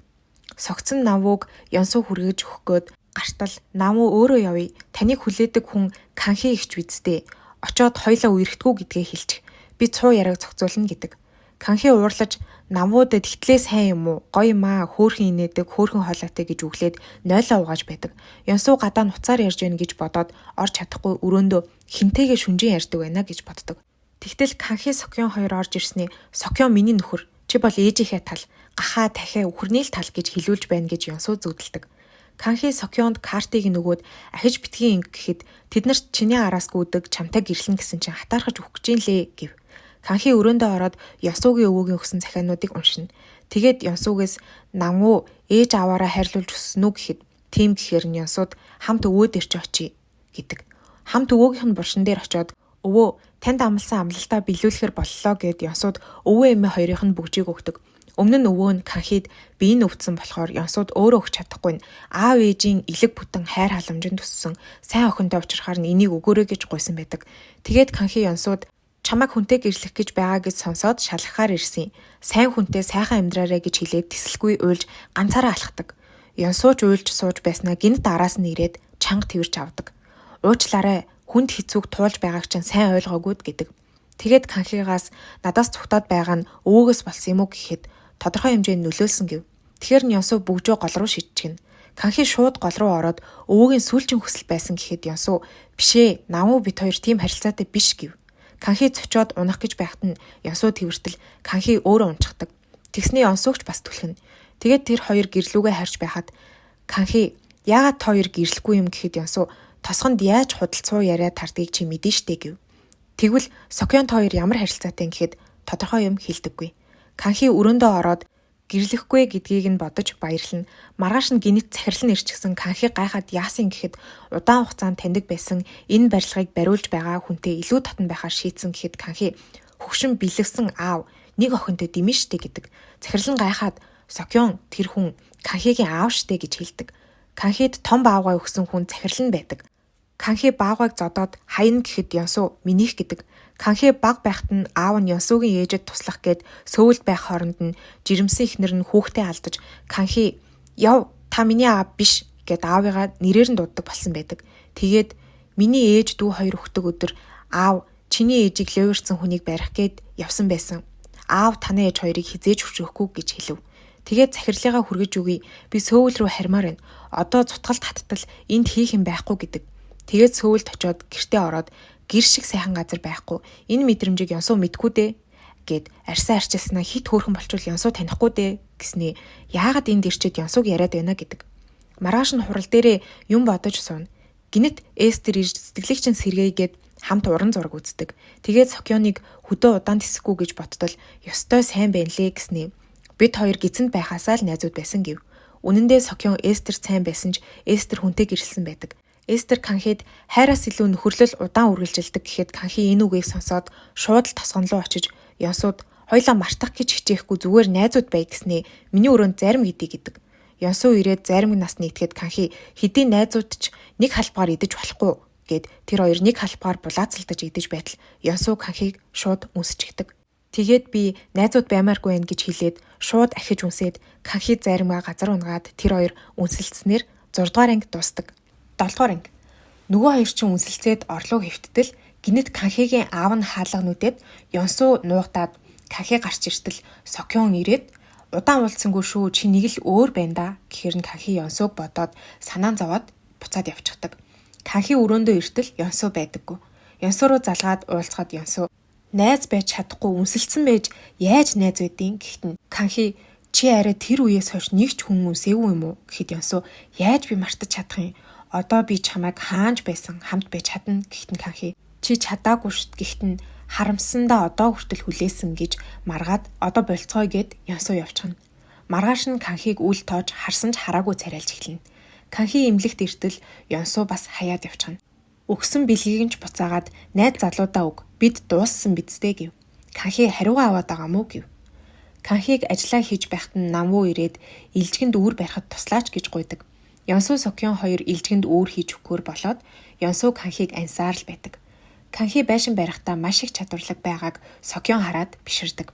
Согцсон Намууг Ёнсуу хүргэж өгөх гээд гартал Намуу өөрөө явъя. Таныг хүлээдэг хүн Канхи ихч биз дээ. Очоод хоёлаа үерхдэггүй гэдгээ хэлчих. Би цуу яриаг зохицуулна гэдэг. Канхи уурлаж Намуудад хитлээ сайн юм уу? Гоё маа, хөөхөн инээдэг, хөөхөн хоолойтой гэж үглээд нойлоо угааж байдаг. Ёнсуу гадаа нуцаар ярьж байна гэж бодоод орж чадахгүй өрөөндөө хинтэйгээ шүнжин ярьдаг байна гэж боддог. Тэгтэл Канхи Сокён хоёр орж ирсний Сокён миний нөхөр чи бол ээжийнхээ тал, гахаа дахиа үхэрний л тал гэж хэлүүлж байна гэж Ёнсуу зүудэлдэг. Канхи Сокёнд картыг нөгөөд ахиж битгий инг гэхэд тэд нарт чиний араас гүйдэг чамтай гэрлэн гэсэн чинь хатаархаж өгөх гэж юм лээ гэв. Канхи өрөөндөө ороод Ёсуугийн өвөөгийн өгсөн захиануудыг уншина. Тэгээд Ёсуугээс намуу ээж аваараа хайрлуулж өссөн үү гэхэд тийм гэхээр нь Ёсууд хамт өвөө дээр чи очие гэдэг. Хамт өвөөгийнх нь булшин дээр очиод өвөө танд амласан амлалтаа биелүүлэхээр боллоо гэд Ёсууд өвөө эмээ хоёрын нь бүгжийг өгдөг. Өмнө нь өвөө нь Канхид бие нь өвдсөн болохоор Ёсууд өөрөө өгч чадахгүй нь аав ээжийн элэг бүтэн хайр халамжинд өссөн сайн охинтой учрахаар нь энийг өгөөрэй гэж гуйсан байдаг. Тэгээд Канхи Ёсууд чамайг хүнтэй гэрлэх гэж байгаа гэж сонсоод шалгахаар ирсэн. Сайн хүнтэй сайхан амьдраарэ гэж хэлээд тэсэлгүй уйлж ганцаараа алхдаг. Ёсууч уйлж сууж байснаа гинт араас нь ирээд чанга тэрч авдаг. Уучлаарай хүнд хэцүүг туулж байгааг чинь сайн ойлгоогүйд гэдэг. Тэгээд Канхигаас надаас цугтаад байгаа нь өвөөгөөс болсон юм уу гэхэд тодорхой хэмжээнд нөлөөлсөн гэв. Тэгэхээр нь Ёнсу бөгжөө гол руу шидчихнэ. Канхи шууд гол руу ороод өвөөгийн сүүлчийн хүсэл байсан гэхэд Ёнсу бишээ Намуу бит хоёр тийм харилцаатай биш гэв. Канхи цочоод унах гэж байхад нь Ёнсу тэрвэртэл Канхи өөрөө унчихдаг. Тэгсний Ёнсугч бас түлхэнэ. Тэгээд тэр хоёр гэрлүүгээ харж байхад Канхи яагаад та хоёр гэрлэхгүй юм гэхэд Ёнсу тосгонд яаж худалцуу яриа тардгийг чи мэдэн штэ гэв. Тэгвэл Сокён та хоёр ямар харилцаатай гэхэд тодорхой юм хэлдэггүй. Канхи өрөөндөө ороод гэрлэхгүй гэдгийг нь бодож баярлна. Маргааш нь гинэт захирал нь ирчихсэн Канхи гайхаад яасан гэхэд удаан хугацаанд таньдаг байсан энэ барилгыг бариулж байгаа хүнтэй илүү татан байхаар шийдсэн гэхэд Канхи хөгшин бэлэвсэн аав нэг охинтой дэмэн штэ гэдэг. Захирал нь гайхаад Сокён тэр хүн Канхигийн аав штэ гэж хэлдэг. Канхид том баавгай өгсөн хүн захирал нь байдаг. Канхи баавгайг зодоод хаяна гэхэд Ёнсу минийх гэдэг. Канхи баг байхад нь аав нь Ёнсугийн ээжэд туслах гээд сөүлд байх хооронд нь жирэмсэн эхнэр нь хүүхдээ алдаж Канхи яв та миний аав биш гэд аавыгаа нэрээр нь дууддаг болсон байдаг. Тэгээд миний ээж дүү хоёр өгдөг өдөр аав чиний ээжийг левэрсэн хүнийг барих гээд явсан байсан. Аав таны ээж хоёрыг хизээж хөшөөхгүй гэж хэлв. Тэгээд захирлыгаа хүргэж өгье. Би сөүл рүү хармаар байна. Одоо зутгалт хаттал энд хийх юм байхгүй гэдэг. Тэгээд сөүлд очиод гэртээ ороод гэр шиг сайхан газар байхгүй. Энэ мэдрэмжийг Ёнсуу мэдгүй дээ гэд арьсаа арчилснаа хит хөөрхөн болчвол Ёнсуу танихгүй дээ гэснээ яагаад энд ирчээд Ёнсууг яриад байна гэдэг. Маргааш нь хурал дээрээ юм бодож сууна. Гинэт Эстер ирж сэтгэлийг чинь сэргээгээд хамт уран зураг үздэг. Тэгээд Сокёныг хөдөө удаан тэсэхгүй гэж боттол ёстой сайн байна лээ гэснээ. Бид хоёр гизэнд байхаасаа л найзууд байсан гэв. Үнэн дээр Сокён Эстер сайн байсан ч Эстер хүнтэй гэрэлсэн байдаг. Эстер Канхид хайраас илүү нөхөрлөл удаан үргэлжилдэг гэхэд Канхи энэ үгийг сонсоод шууд л тосгон руу очиж Ёнсууд хоёлаа мартах гэж хичээхгүй зүгээр найзууд бай гэснээ миний өрөөнд зарим гэдий гэдэг. Ёнсуу ирээд зарим нас нийтгэхэд Канхи хэдийн найзууд ч нэг халбгаар идэж болохгүй гэд тэр хоёр нэг халбгаар булаацалдаж идэж байтал Ёнсуу Канхиг шууд үнсчихдэг. Тэгээд би найзууд баймааргүй байх гэж хэлээд шууд ахиж үнсээд Канхи заримгаа газар унгаад тэр хоёр үнсэлцснээр 6 дугаар анги дуустдаг. 7 дугаар анги. Нөгөө хоёр чинь үнсэлцээд орлоо хэвттэл гинэт Канхигийн аав нь хаалга нүдээд Ёнсуу нуугдаад Канхи гарч иртэл Сокён ирээд удаан уулзсангүй шүү чи нэг л өөр байна да гэхэр нь Канхи Ёнсууг бодоод санаан зовоод буцаад явчихдаг. Канхи өрөөндөө иртэл Ёнсуу байдаггүй. Ёнсуу руу залгаад уулзахад Ёнсуу найз байж чадахгүй үнсэлцэн байж яаж найз байдیں۔ гэхэд нь Канхи чи арай тэр үеэс хойш нэг ч хүн үнсээгүй юм уу гэхэд Ёнсуу яаж би мартаж чадах юм? Одоо би чамайг хаанч байсан хамт байж чадна гэхэд нь Канхи чи чадаагүй шт гэхэд нь харамсандаа одоо хүртэл хүлээсэн гэж маргаад одоо болцгоё гэд Ёнсуу явчихна. Маргааш нь Канхиг үл тоож харсан ч хараагүй царайлж эхэлнэ. Канхи эмнэлэгт иртэл Ёнсуу бас хаяад явчихна. Өгсөн бэлгийг нь ч буцаагаад найз залуудаа өг бид дууссан биз дээ гэв. Канхи хариугаа аваад байгаа мó гэв. Канхиг ажиллаа хийж байхад нь Намвуу ирээд илжгэнд үүр барихад туслаач гэж гуйдаг. Ёнсуу Сокён хоёр илжгэнд үүр хийж өгөхөөр болоод Ёнсуу Канхиг ансаар л байдаг. Канхи байшин барихтаа маш их чадварлаг байгааг Сокён хараад биширдэг.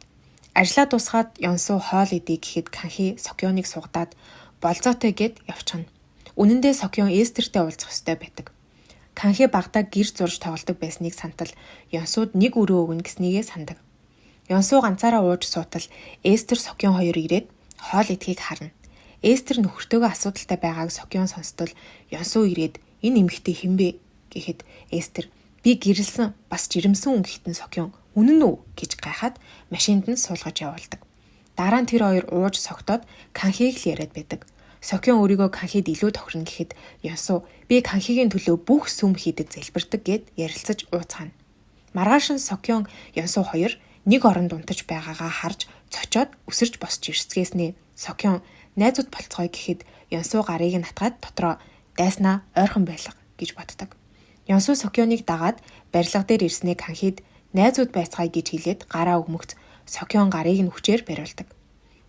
Ажлаа дуусгаад Ёнсуу хоол идье гэхэд Канхи Сокёныг сугадаад болзоотой гэд явчихна. Үнэн дээр Сокён Эстертэй уулзах ёстой байдаг. Канхи багадаа гэр зурж тоглодог байсныг сантал Ёнсууд нэг өрөө өгнө гэснийгээ сандаг. Ёнсуу ганцаараа ууж суутал Эстер Сокён хоёр ирээд хоол идэхийг харна. Эстер нөхөртөөгөө асуудалтай байгааг Сокён сонстол Ёнсуу ирээд энэ эмэгтэй хэн бэ гэхэд Эстер би гэрэлсэн бас жирэмсэн хүн гэхэд нь Сокён үнэн үү гэж гайхаад машинд нь суулгаж явуулдаг. Дараа нь тэр хоёр ууж согтоод Канхиг л яриад байдаг. Сокён өөрийгөө Канхид илүү тохирно гэхэд Ёнсуу би Канхигийн төлөө бүх сүм хийдэг залбирдаг гэд ярилцаж ууцгаана. Маргааш нь Сокён Ёнсуу хоёр нэг оронд унтаж байгаагаа харж цочоод өсөрч босч ирсгээснээ Сокён найзууд болцгоё гэхэд Ёнсуу гарыг нь атгаад дотроо дайснаа ойрхон байлга гэж боддог. Ёнсуу Сокёныг дагаад барилга дээр ирснээ Канхид найзууд байцгаая гэж хэлээд гараа өгмөгц Сокён гарыг нь хүчээр бариулдаг.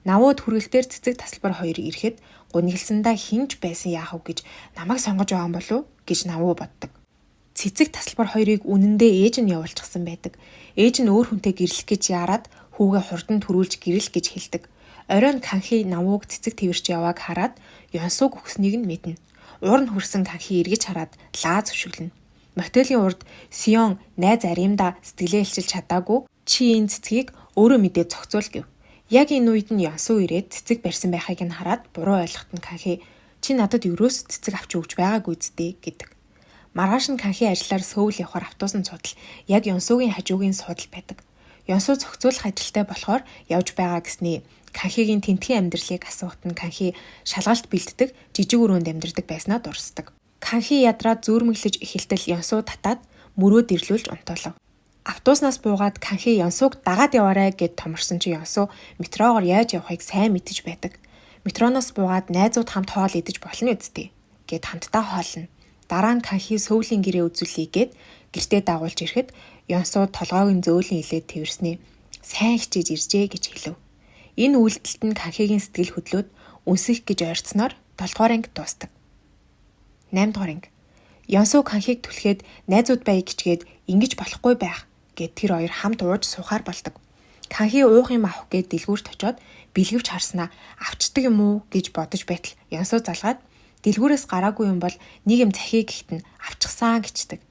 Навууд хүргэлтээр цэцэг тасалбар хоёр ирэхэд гунигласандаа хинж байсан яах вэ гэж намайг сонгож байгаа юм болов уу гэж Навуу боддог. Цэцэг тасалбар хоёрыг үнэндээ ээж нь явуулчихсан байдаг. Ээж нь өөр хүнтэй гэрлэх гэж яарад хүүгээ хурдан түрүүлж гэрэл гэж хэлдэг. Оройн Канхи Навууг цэцэг тэрч явааг хараад Ёнсууг өгснийг нь мэднэ. Уур нь хүрсэн Канхи эргэж хараад лаа зөвшөглөнө. Мотелийн урд Сион найз аримда сэтгэлээ илчилж чадаагүй чи энэ цэцгийг өөрөө мэдээ зохицуул гэв. Яг энэ үед нь Ёнсу ирээд цэцэг барьсан байхыг нь хараад буруу ойлгоход нь Канхи чи надад ерөөс цэцэг авч өгч байгаагүй зү гэдэг. Маргааш нь Канхи ажиллаар Сөүл явахаар автобусан суудал яг Ёнсугийн хажуугийн суудал байдаг. Ёнсу зохицуулах ажилтай болохоор явж байгаа гэсний Канхигийн тентхийн амьдралыг асуухад нь Канхи шалгалт бэлддэг жижиг өрөөнд амьдардаг байснаа дурсдаг. Канхи ядраад зүүрмэглэж эхэлтэл Ёнсу татаад мөрөөд ирлүүлж унтуулав. Автобуснаас буугаад Канхи Ёнсуг дагаад яваарай гэд томорсон чи Ёнсу метрогоор яаж явахыг сайн мэдэж байдаг. Метроноос буугаад найзууд хамт хоол идэж болно үсттэй гэд хамтдаа хоолно. Дараа нь Канхи Сөүлийн гэрээ үзүүлье гэд гэртээ дагуулж ирэхэд Ёнсу толгойг нь зөөлөн илээд тэрсний сайн хичээж иржээ гэж хэлв. Энэ үйлдэлт нь Канхигийн сэтгэл хөдлөөд үнсэх гэж ойрцсноор 7 дугаар анги дуустаг. 8 дугаар анги. Ёнсу Канхиг түлхээд найзууд байя гिचгээд ингэж болохгүй байх гэд тэр хоёр хамт ууж суухаар болдог. Канхи уух юм авах гээд дэлгүүрт очиод бэлгэвч харснаа авчдаг юм уу гэж бодож байтал Ёнсу залгаад дэлгүүрээс гараагүй юм бол нэг юм захий гэхэд нь авчихсан гэчдэг.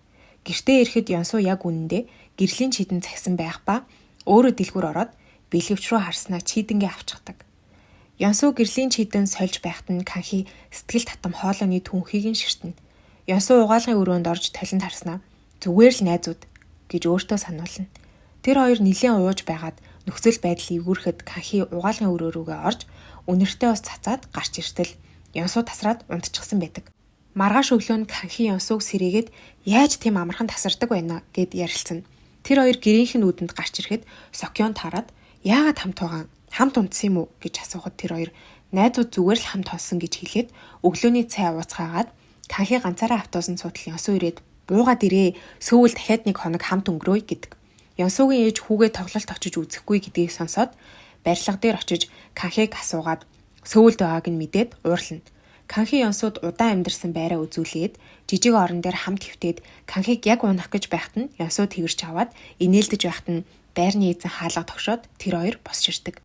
Гэртээ ирэхэд Ёнсу яг үнэндээ гэрлийн чидэн захисан байх ба өөрөө дэлгүүр ороод бэлгэвч рүү харснаа чийдэнгээ авчихдаг. Ёнсу гэрлийн чийдэн сольж байхад нь Канхи сэтгэл татам хоолойны түнхийг нь ширтэнэ. Ёнсу угаалгын өрөөнд орж толинд харснаа зүгээр л найзууд гэж өөртөө сануулна. Тэр хоёр нилээн ууж байгаад нөхцөл байдал эвгүүрэхэд Канхи угаалгын өрөө рүүгээ орж үнэртэй ус цацаад гарч иртэл Ёнсу тасраад унтчихсан байдаг. Маргааш өглөө нь Канхи Ёнсуг сэрээгээд яаж тийм амархан тасардаг байна гэд ярилцсан. Тэр хоёр гэрийнх нь үүдэнд гарч ирэхэд Сокён таарад яагаад хамт байгаа хамт унтсан юм уу гэж асуухад тэр хоёр найзууд зүгээр л хамт хонсон гэж хэлээд өглөөний цай ууцгаагаад Канхи ганцаараа автобусанд суудал Ёнсу ирээд буугаад ирээ Сөүл дахиад нэг хоног хамт өнгөрөөе гэдэг. Ёнсугийн ээж хүүгээ тоглолт очиж үзэхгүй гэдгийг сонсоод барилга дээр очиж Канхиг асуугаад Сөүлд байгааг нь мэдээд уурлана. Канхи Ёнсууд удаан амьдарсан байраа үзүүлээд жижиг орон дээр хамт хэвтээд Канхиг яг унах гэж байхад нь Ёнсуу тэрч аваад инээлдэж байхад нь байрны эзэн хаалга тогшоод тэр хоёр босч ирдэг.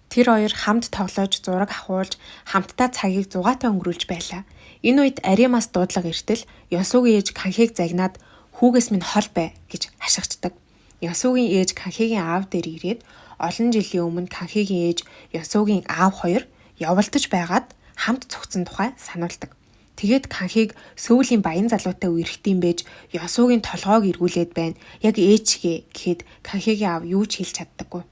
Тэр хоёр хамт тоглож, зураг авахуулж, хамтдаа цагийг зугаатай өнгөрүүлж байлаа. Энэ үед Аримас дуудлага иртэл Ёнсугийн ээж Канхиг загнаад хүүгээс минь хол бай гэж хашгичдаг. Ёнсугийн ээж Канхигийн аав дээр ирээд олон жилийн өмнө Канхигийн ээж Ёнсугийн аав хоёр явалтаж байгаад хамт цугцсан тухай сануулдаг. Тэгээд Канхиг Сөүлийн баян залуутай үерхдэм байж Ёнсугийн толгойг эргүүлээд байна. Яг ээжгээ гэхэд Канхигийн аав юу ч хэлж чаддаггүй.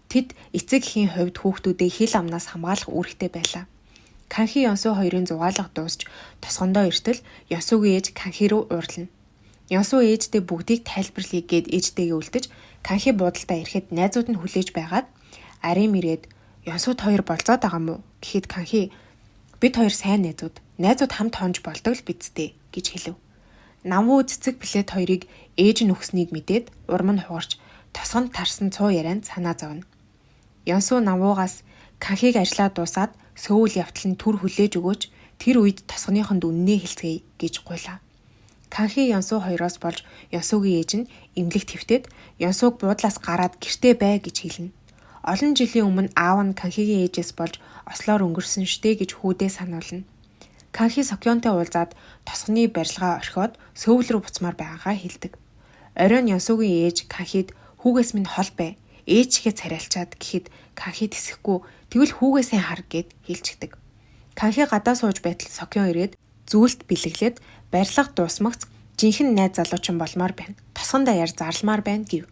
Тэд эцэг эхийн хувьд хүүхдүүдээ хил амнаас хамгаалах үүрэгтэй байлаа. Канхи Ёнсу хоёрын зугаалга дуусч тосгондоо иртэл Ёнсугийн ээж Канхи рүү уурлана. Ёнсу ээждээ бүгдийг тайлбарлая гэд ээжтэйгээ үлдэж Канхи буудалдаа ирэхэд найзууд нь хүлээж байгаад Арим ирээд Ёнсууд хоёр болзоод байгаа мó гэхэд Канхи бид хоёр сайн найзууд, найзууд хамт хонж болдог л биз дээ гэж хэлв. Намвуу цэцэг плет хоёрыг ээж нь өгснийг мэдээд урам нь хугарч тосгонд тарсан цуу ярианд санаа зовно. Ёнсу намвуугаас Канхиг ажлаа дуусаад Сөүл явтал нь түр хүлээж өгөөч тэр үед тосгоныхонд үннээ хэлцгээе гэж гуйлаа. Канхи Ёнсу хоёроос болж Ёнсугийн ээж нь эмнэлэгт хэвтээд Ёнсуг буудлаас гараад гэртээ бай гэж хэлнэ. Олон жилийн өмнө аав нь Канхигийн ээжээс болж ослоор өнгөрсөн штэ гэж хүүдээ сануулна. Канхи Сокёнтой уулзаад тосгоны барилгаа орхиод Сөүл рүү буцмаар байгаагаа хэлдэг. Оройн Ёнсугийн ээж Канхид хүүгээс минь хол бай. Ээжгээ царайлчаад гэхэд Канхи тэсэхгүй тэгвэл хүүгээ сайн хар гэд хэлчихдэг. Канхи гадаа сууж байтал Сокён ирээд зүйлт бэлэглээд барилга дуусмагц жинхэнэ найз залуучин болмоор байна. Тосгон даяар зарламаар байна гэв.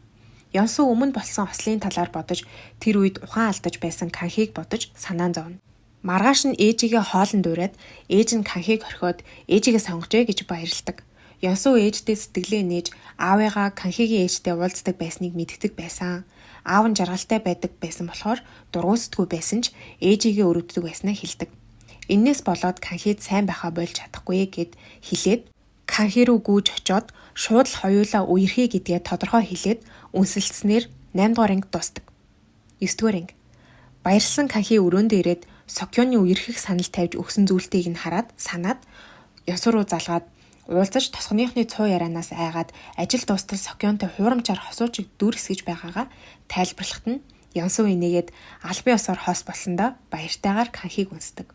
Ёнсу өмнө болсон ослын талаар бодож тэр үед ухаан алдаж байсан Канхиг бодож санаан зовно. Маргааш нь ээжигээ хоолнд уриад ээж нь Канхиг орхиод ээжигээ сонгожээ гэж баярладаг. Ёнсу ээждээ сэтгэлээ нээж аавыгаа Канхигийн ээжтэй уулздаг байсныг мэддэг байсан. Аав нь жаргалтай байдаг байсан болохоор дургуутсдаггүй байсан ч ээжигээ өрөвддөг байснаа хэлдэг. Эннээс болоод Канхид сайн байхаа болж чадахгүй гэд хэлээд Канхи рүү гүйж очоод шууд л хоёулаа үерхий гэдгээ тодорхой хэлээд үнсэлтснээр 8 дугаар анги дуустдаг. 9 дугаар анги. Баярлсан Канхи өрөөндөө ирээд Сокёны үерхэх санал тавьж өгсөн зүйлтийг нь хараад санаад Ёсу руу залгаад уулзаж тосгоныхны цуу ярианаас айгаад ажил дуустал Сокёнтой хуурамчаар хосуучиг дүр эсгэж байгаагаа тайлбарлахад нь Ёнсу инээгээд албан ёсоор хос болсондоо баяртайгаар Канхиг үнсдэг.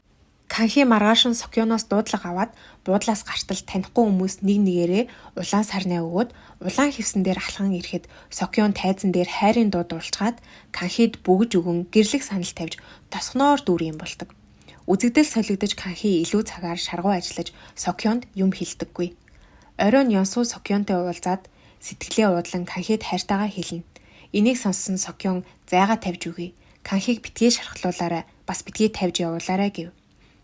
Канхи маргааш нь Сокёноос дуудлага аваад буудлаас гартал танихгүй хүмүүс нэг нэгээрээ улаан сарнай өгөөд улаан хивсэн дээр алхан ирэхэд Сокён тайзан дээр хайрын дуу дуулчгаад Канхид бөгж өгөн гэрлэх санал тавьж тосгоноор дүүр юм болдог. Үзэгдэл солигдож Канхи илүү цагаар шаргуу ажиллаж Сокёнд юм хэлдэггүй. Оройн Ёнсу Сокёнтой уулзаад сэтгэлээ уудлан Канхид хайртайгаа хэлнэ. Энийг сонссон Сокён зайгаа тавьж өгье. Канхиг битгий шархлуулаарай, бас битгий тавьж явуулаарай гэв.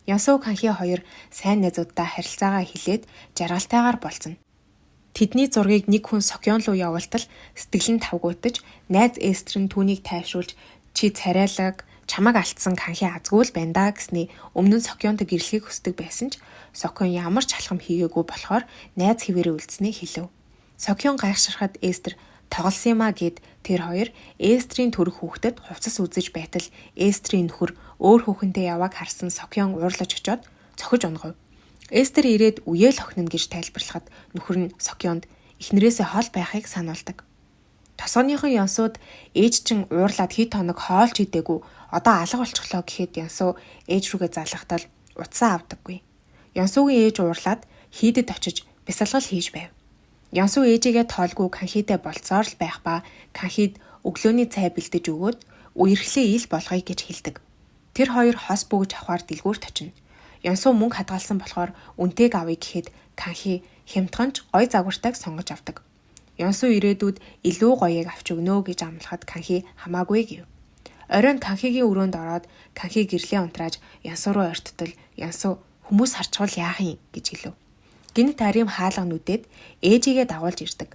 Ёнсу Канхи хоёр сайн найзууддаа харилцаагаа хэлээд жаргалтайгаар болцоно. Тэдний зургийг нэг хүн Сокён руу явуултал сэтгэл нь тавгуутаж, найз Эстер нь түүнийг тайвшруулж чи царайлаг, чамайг алдсан Канхи азгүй л байна даа гэсний өмнө нь Сокёнтой гэрлэхийг хүсдэг байсан ч Сокён ямар ч алхам хийгээгүй болохоор найз хэвээрээ үлдсэнийг хэлэв. Сокён гайхширхад Эстер тоглосон юм а гэд тэр хоёр Эстрийн төрөх хүүхдэд хувцас үзэж байтал Эстрийн нөхөр өөр хүүхэнтэй явааг харсан Сокён уурлаж очоод цохиж унгав. Эстер ирээд үеэл охин нь гэж тайлбарлахад нөхөр нь Сокёнд эхнэрээсээ хол байхыг сануулдаг. Тосгоныхон Янсууд ээж чинь уурлаад хэд хоног хоолч идээгүй одоо алга болчихлоо гэхэд Янсуу ээж рүүгээ залгахтал утсаа авдаггүй. Янсуугийн ээж уурлаад хийдэд очиж бясалгал хийж байв. Янсуу ээжигээ тоолгүй Канхитэй болцоор л байх ба Канхид өглөөний цай бэлдэж өгөөд үерхлээ ил болгоё гэж хэлдэг. Тэр хоёр хос бөгж авахар дэлгүүрт очино. Янсуу мөнгө хадгалсан болохоор үнтэйг авъя гэхэд Канхи хямдхан ч гой загвартайг сонгож авдаг. Янсуу ирээдүйд илүү гоёыг авч өгнө гэж амлахад Канхи хамаагүй гэв. Оройн Канхигийн өрөөнд ороод Канхи гэрлээ унтрааж Янсуу руу ойрттол Янсуу хүмүүс харчвал яах юм гэж хэлв. Гэнэт арим хаалга нүдээд ээжигээ дагуулж ирдэг.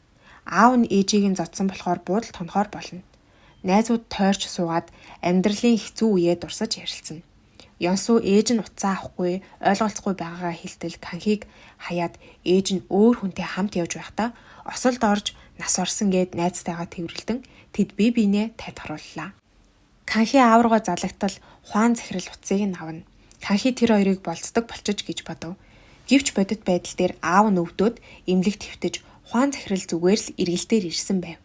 Аав нь ээжийг нь зодсон болохоор буудал тонохоор болно. Найзууд тойрч суугаад амьдралын хэцүү үеэ дурсаж ярилцсан. Янсуу ээж нь утсаа авахгүй, ойлголцохгүй байгаагаа хэлтэл Канхиг хаяад ээж нь өөр хүнтэй хамт явж байхдаа осолд орж нас орсон гэд найзтайгаа тэврэлдэн тэд бие биенээ тайлгарууллаа. Канхи аав руугаа залагтал хуан захирал утсыг нь авна. Канхи тэр хоёрыг болцдог болчиж гэж бодов. Гэвч бодит байдал дээр аав нь өвдөөд эмнэлэгт хэвтэж хуан захирал зүгээр л эргэлтээр ирсэн байв.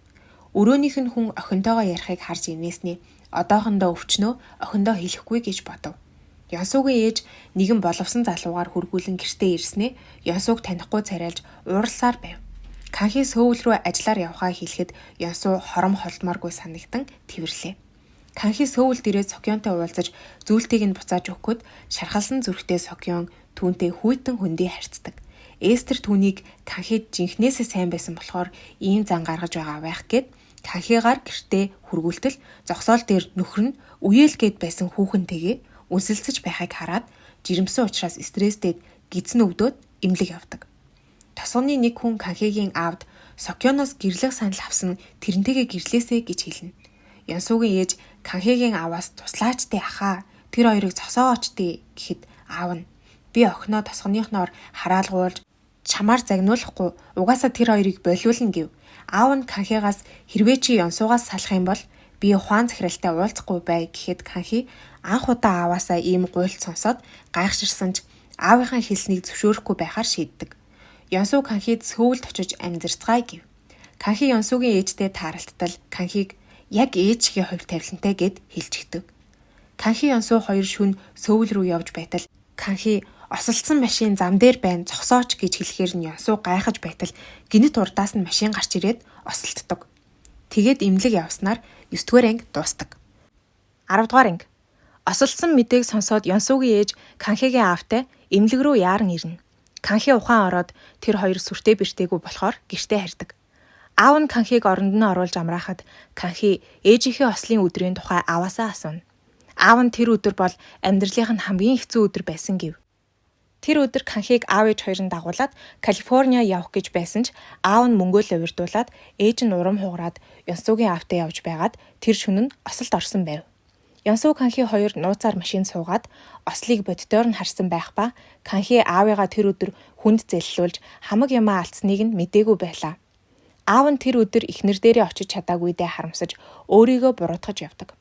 Өрөөнийх нь хүн охинтойгоо ярихыг харж инээсний одоохондоо өвчнөө охиндоо хэлэхгүй гэж бодов. Янсуугийн ээж нэгэн боловсон залуугаар хүргүүлэн гэртээ ирснээ Янсууг танихгүй царайлж уурласаар байв. Канхи Сөүл рүү ажиллаар явхаа хэлэхэд Янсуу хором холдмооргүй санагдан тэвэрлээ. Канхи Сөүлд ирээд Сокёнтой уулзаж зүйлтийг нь буцааж өгөхөд шархалсан зүрхтэй Сокён түүнтэй хүйтэн хөндий харьцдаг. Эстер түүнийг Канхид жинхнээсээ сайн байсан болохоор ийм зан гаргаж байгаа байх гэд Канхигаар гэртээ хүргүүлтэл зогсоол дээр нөхөр нь үеэл гээд байсан хүүхэнтэйгээ үнсэлцэж байхыг хараад жирэмсэн учраас стресстэй гидсэн өвдөөд эмнэлэг явдаг. Тосгоны нэг хүн Канхигийн аавд Сокёноос гэрлэх санал авсан тэрнтэйгээ гэрлээсэй гэж хэлнэ. Янсуугийн ээж Канхигийн ааваас туслаач дээ ахаа тэр хоёрыг зогсоогооч дээ гэхэд аав нь би охиноо тосгоныхноор хараалгуулж чамаар загнуулахгүй угаасаа тэр хоёрыг болиулна гэв. Аав нь Канхигаас хэрвээ чи Янсуугаас салах юм бол би ухаан захиралтай уулзахгүй бай гэхэд Канхи анх удаа ааваасаа ийм гуйлт сонсоод гайхширсан ч аавынхаа хэлснийг зөвшөөрөхгүй байхаар шийддэг. Янсуу Канхид Сөүлд очиж амьдарцгаая гэв. Канхи Янсуугийн ээжтэй тааралдтал Канхиг яг ээжийн хувь тавилантай гэд хэлчихдэг. Канхи Янсуу хоёр шөнө Сөүл рүү явж байтал Канхи осолдсон машин зам дээр байна зогсооч гэж хэлэхээр нь Янсуу гайхаж байтал гэнэт урдаас нь машин гарч ирээд осолддог. Тэгээд эмнэлэг явснаар 9 дугаар анги дуустдаг. 10 дугаар анги. Осолдсон мэдээг сонсоод Янсуугийн ээж Канхигийн аавтай эмнэлэг рүү яаран ирнэ. Канхи ухаан ороод тэр хоёр сүртэй бэртээгүй болохоор гэртээ харьдаг. Аав нь Канхиг оронд нь оруулж амраахад Канхи ээжийнхээ ослын өдрийн тухай ааваасаа асууна. Аав нь тэр өдөр бол амьдралынх нь хамгийн хэцүү өдөр байсан гэв. Тэр өдөр Канхиг аав ээж хоёр нь дагуулад Калифорниа явах гэж байсан ч аав нь мөнгөө л увирдуулаад ээж нь урам хугараад Янсуугийн аавтай явж байгаад тэр шөнө нь осолд орсон байв. Янсуу Канхи хоёр нууцаар машин суугаад ослыг боддоор нь харсан байх ба Канхи аавыгаа тэр өдөр хүнд зэллүүлж хамаг юмаа алдсныг нь мдээгүй байлаа. Аав нь тэр өдөр эхнэр дээрээ очиж чадаагүйдээ харамсаж өөрийгөө буруутгаж явдаг.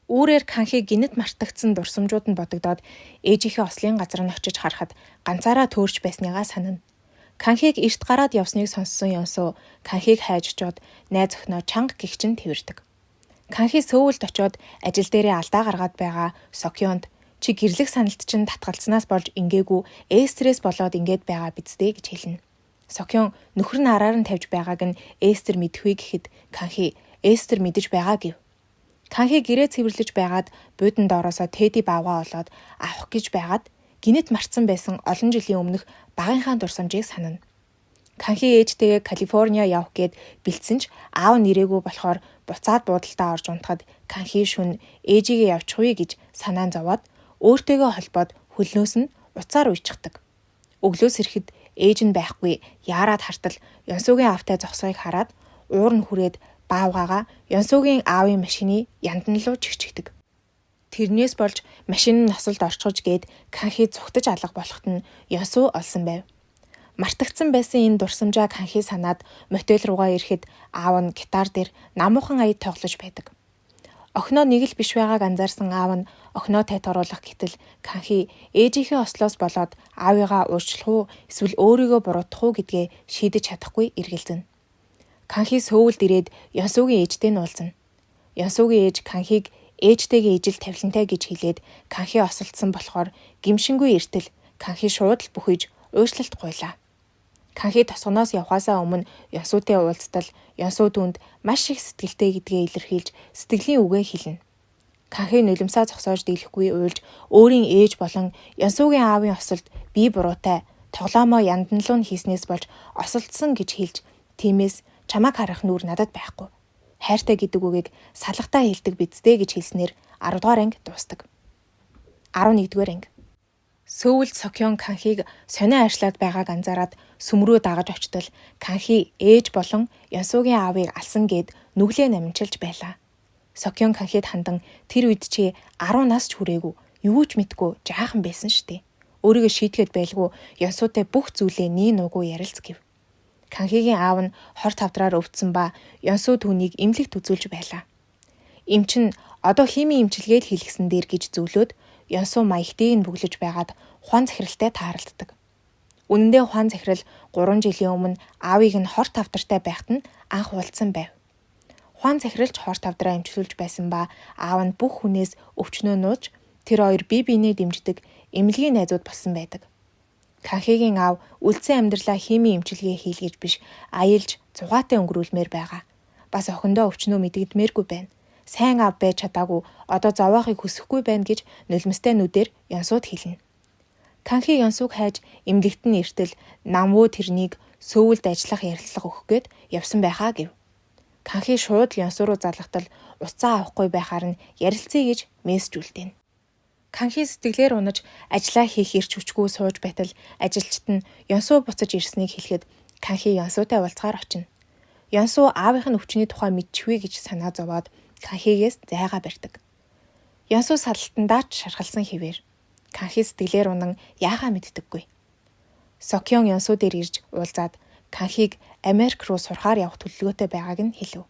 Үүрээр Канхи гэнэт мартагдсан дурсамжууд нь бодогдоод ээжийнхээ ослын газар нь очиж харахад ганцаараа төөрч байсныгаа санана. Канхиг эрт гараад явсныг сонссон Янсуу Канхиг хайж очоод найз охиноо чанга гихчин тэвэрдэг. Канхи Сөүлд очоод ажил дээрээ алдаа гаргаад байгаа Сокёнд Чи гэрлэх саналд чинь татгалцсанаас болж ингээгүй Эстерээс болоод ингээд байгаа биз дээ гэж хэлнэ. Сокён нөхөр нь араар нь тавьж байгааг нь Эстер мэдэхгүй гэхэд Канхи Эстер мэдэж байгаа гэв. Канхи гэрээ цэвэрлэж байгаад буудан доороосоо Теди баавгаа олоод авах гэж байгаад гинэт мартсан байсан олон жилийн өмнөх багынхаа дурсамжийг санана. Канхи ээжтэйгээ Калифорниа явах гээд бэлдсэн ч аав нь ирээгүй болохоор буцаад буудалтаа орж унтахад Канхи шөнө ээжигээ явчихъя гэж санаа зовоод өөртөөгөө холбоод хөлнөөс нь утсаар уйчдаг. Өглөөс ирэхэд ээж нь байхгүй яарад хартал Ёнсуугийн аавтай зогсоог хараад уур нь хүрээд баавгайгаа Ёнсуугийн аавын машины яндан руу чигчигдэг. Тэрнээс болж машин нь носолд орчихож гээд Канхи зүхтэж алга болоход нь Ёнсуу олсон байв. Мартагдсан байсан энэ дурсамжаа Канхи санаад мотел руугаа ирэхэд аав нь гитар дээр намуухан аяд тоглож байдаг. Охиноо нэг л биш байгааг анзаарсан аав нь охиноо тайтгаруулах гэтэл Канхи ээжийнхээ ослоос болоод аавыгаа уучлах уу эсвэл өөрийгөө буруутгах уу гэдгээ шийдэж чадахгүй эргэлзэнэ. Канхи Сөүлд ирээд Ёнсуугийн ээжтэй нь уулзна. Ёнсуугийн ээж Канхиг ээжтэйгээ ижил тавилантай гэж хэлээд Канхи осолдсон болохоор гимшингүй эртэл Канхи шууд л бүхийж уучлалт гуйлаа. Канхи тосгоноос явхаасаа өмнө Ёнсуутай уулзтал Ёнсуу түүнд маш их сэтгэлтэй гэдгээ илэрхийлж сэтгэлийн үгээ хэлнэ. Канхи нулимсаа зогсоож дийлэхгүй уйлж өөрийн ээж болон Ёнсуугийн аавын осолд би буруутай тоглоомоо яндан луу нь хийснээс болж осолдсон гэж хэлж тиймээс чамайг харах нүүр надад байхгүй. Хайртай гэдэг үгийг салгатаа хэлдэг биз дээ гэж хэлснээр 10 дугаар анги дуустдаг. 11 дугаар анги. Сөүлд Сокён Канхиг сонио аашлаад байгааг анзаараад сүм рүү дагаж очтол Канхи ээж болон Ёнсуугийн аавыг алсан гээд нүглээ намжилж байлаа. Сокён Канхид хандан тэр үед чи 10 нас ч хүрээгүй юу ч мэдгүй жаахан байсан штэ. Өөрийгөө шийтгээд байлгүй Ёнсуутай бүх зүйлээ нийн нуугүй ярилц гэв. Канхигийн аав нь хор тавдраар өвдсөн ба Ёнсуу түүнийг эмнэлэгт үзүүлж байлаа. Эмч нь одоо химийн эмчилгээ л хийлгэсэн дээр гэж зөвлөөд Ёнсуу маягтыг нь бөглөж байгаад хуан захиралтай тааралддаг. Үнэн дээр хуан захирал 3 жилийн өмнө аавыг нь хор тавдартай байхад нь анх уулзсан байв. Хуан захиралч хор тавдраа эмчлүүлж байсан ба аав нь бүх хүнээс өвчнөө нууж тэр хоёр бие биенээ дэмждэг эмнэлгийн найзууд болсон байдаг. Канхигийн аав үлдсэн амьдралаа химийн эмчилгээ хийлгэж биш аялж зугаатай өнгөрүүлмээр байгаа. Бас охиндоо өвчнөө мэдэгдмээргүй байна. Сайн аав байж чадаагүй одоо зовоохыг хүсэхгүй байна гэж нулимстай нүдээр Ёнсууд хэлнэ. Канхи Ёнсууг хайж эмнэлэгт нь иртэл Намвуу тэрнийг Сөүлд ажиллах ярилцлага өгөх гээд явсан байхаа гэв. Канхи шууд л Ёнсуу руу залгатал утсаа авахгүй байхаар нь ярилцъя гэж мессеж үлдээнэ. Канхи сэтгэлээр унаж ажлаа хийх эрч хүчгүй сууж байтал ажилчид нь Ёнсуу буцаж ирснийг хэлэхэд Канхи Ёнсуутай уулзахаар очино. Ёнсуу аавынх нь өвчний тухай мэдчихвээ гэж санаа зовоод Канхигээс зайгаа барьдаг. Ёнсуу садалтандаа ч шархалсан хэвээр. Канхи сэтгэлээр унан яахаа мэддэггүй. Сокён Ёнсуу дээр ирж уулзаад Канхиг Америк руу сурахаар явах төлөвлөгөөтэй байгааг нь хэлв.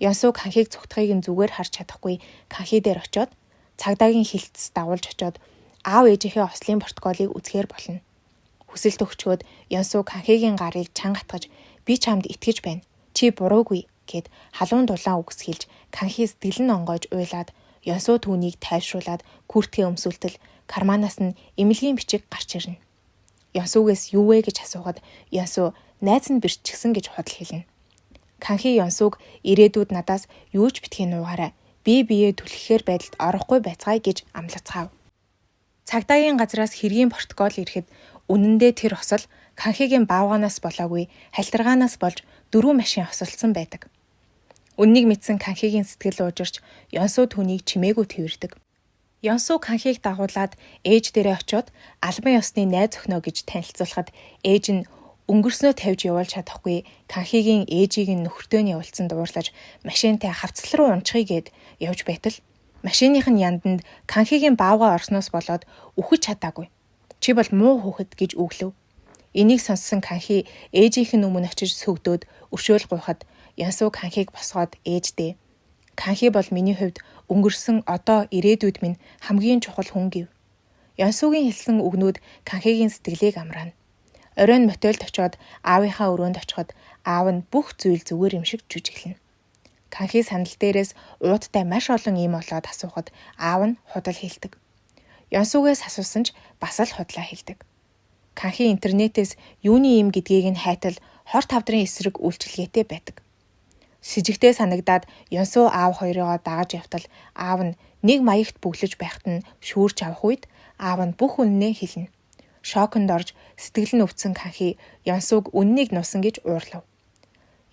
Ёнсуу Канхиг цугтахыг нь зүгээр харж чадахгүй Канхи дээр очиод цагдаагийн хилтэс дагуулж очиод аав ээжийнхээ ослын протоколыг үзэхээр болно. Хүсэлт өгчхөөд Ёнсуу Канхигийн гарыг чанга атгаж би чамд итгэж байна. Чи буруугүй гэд халуун дулаан үгс хэлж Канхи сэтгэл нь онгойж уйлаад Ёнсуу түүнийг тайвшруулад күртгээ өмсүүлтэл карманаас нь эмнэлгийн бичиг гарч ирнэ. Ёнсуугээс юу вэ гэж асуухад Ёнсуу найз нь бэрччихсэн гэж худал хэлнэ. Канхи Ёнсууг ирээдүйд надаас юу ч битгий нуугаарай. Би биеэ түлхэхээр байдалд орохгүй байцгаая гэж амлацгаав. Цагдаагийн газраас хэргийн протокол ирэхэд үнэндээ тэр осол Канхигийн баавгаанаас болоогүй халтиргаанаас болж 4 машин осолдсон байдаг. Үннийг мэдсэн Канхигийн сэтгэл уужирч Ёнсуу түүнийг чимээгүй тэрдэг. Ёнсуу Канхиг дагуулад ээж дээрээ очиод албан ёсны найз охиноо гэж танилцуулахад ээж нь өнгөрснөө тавьж явуулж чадахгүй Канхигийн ээжийг нь нөхөртөө нь явуулсан дуурлаж машинтай хавцал руу унчихъя гэд явж байтал машиных нь янданд Канхигийн баавгай орсноос болоод үхэж чадаагүй. Чи бол муу хүүхэд гэж үглэв. Энийг сонссон Канхи ээжийнх нь өмнө очиж сөгдөөд өршөөл гуйхад Янсуу Канхиг босгоод ээждээ. Канхи бол миний хувьд өнгөрсөн одоо ирээдүйд минь хамгийн чухал хүн гэв. Янсуугийн хэлсэн үгнүүд Канхигийн сэтгэлийг амраана. Оройн мотелд очиод аавынхаа өрөөнд очиход аав нь бүх зүйл зүгээр юм шиг жүжиглэнэ. Канхи сандал дээрээс уудтай маш олон юм олоод асуухад аав нь худал хэлдэг. Ёнсугээс асуусан ч бас л худлаа хэлдэг. Канхи интернетээс юуны юм гэдгийг нь хайтал хор тавдрын эсрэг үйлчилгээтэй байдаг. Сэжигтэй санагдаад Ёнсу аав хоёрыгоо дагаж явтал аав нь нэг маягт бөглөж байхад нь шүүрч авах үед аав нь бүх үнэнээ хэлнэ. Шоконд орж сэтгэл нь өвдсөн Канхи Ёнсуг үннийг нуусан гэж уурлав.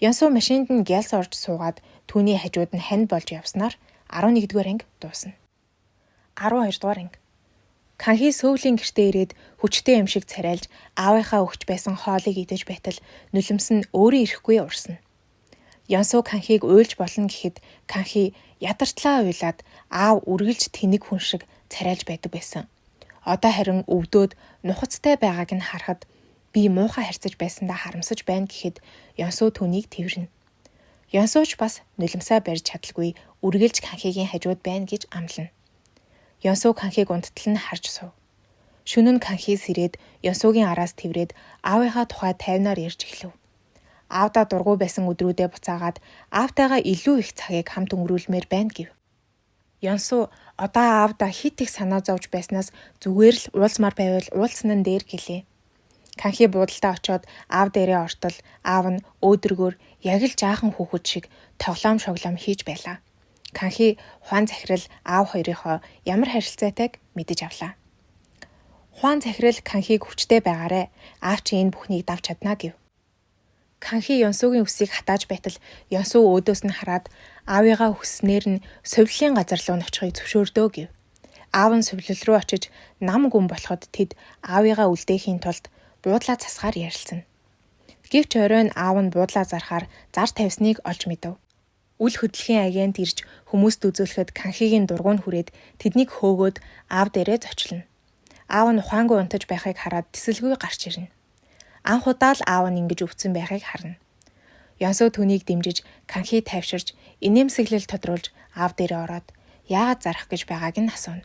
Ёнсу машинд нь гялс орж суугаад түүний хажууд нь хань болж явснаар 11-р анги дуусна. 12-р анги. Канхи Сөүлийн гэртээ ирээд хүчтэй юм шиг царайлж аавынхаа өгч байсан хоолыг идэж байтал нулимс нь өөрөө ирэхгүй урсна. Ёнсу Канхиг уйлж болно гэхэд Канхи ядартлаа уйлаад аав үргэлж тэнэг хүн шиг царайлж байдаг байсан. Одоо харин өвдөөд нухацтай байгааг нь харахад би муухай харьцаж байсандаа харамсаж байна гэхэд Ёнсу түүнийг тэрвэрнэ. Ёнсууч бас нулимсаа барьж чадалгүй үргэлж Канхигийн хажууд байна гэж амлана. Ёнсу Канхиг унттал нь харж сув. Шөнө нь Канхи сэрээд Ёнсугийн араас тэврээд аавынхаа тухай тайвнаар ярьж эхлэв. Аавдаа дургүй байсан өдрүүдээ буцаагаад аавтайгаа илүү их цагийг хамт өнгөрүүлмээр байна гэв. Ёнсу одоо аавдаа хит их санаа зовж байснаас зүгээр л уулзмаар байвал уулзсан нь дээр гэлээ. Канхи буудалдаа очиод аав дээрээ ортол аав нь өөдрөгөөр яг л жаахан хүүхэд шиг тоглоом шоглоом хийж байлаа. Канхи Хуан захирал аав хоёрынхоо ямар харилцаатайг мэдэж авлаа. Хуан захирал Канхиг хүчтэй байгаарэ. Аав чи энэ бүхнийг давж чадна гэв. Канхи Ёнсугийн үсийг хатааж байтал Ёнсу өөдөөс нь хараад аавыгаа хүсснээр нь сувиллын газар руу очихыг зөвшөөрдөө гэв. Аав нь сувилал руу очиж нам гүн болоход тэд аавыгаа үлдээхийн тулд буудлаа засахаар ярилцсан. Гэвч оройн аав нь буудлаа зарахаар зар тавьсныг олж мэдэв. Үл хөдлөхийн агент ирж хүмүүст үзүүлэхэд Канхигийн дургуун хүрээд тэднийг хөөгөөд аав дээрээ зочлоно. Аав нь ухаангүй унтаж байхыг хараад тэсэлгүй гарч ирнэ. Анх удаа л аав нь ингэж өвдсөн байхыг харна. Ёнсу түүнийг дэмжиж Канхи тайвширч инээмсэглэл тодруулж аав дээрээ ороод яагаад зарах гэж байгааг нь асууна.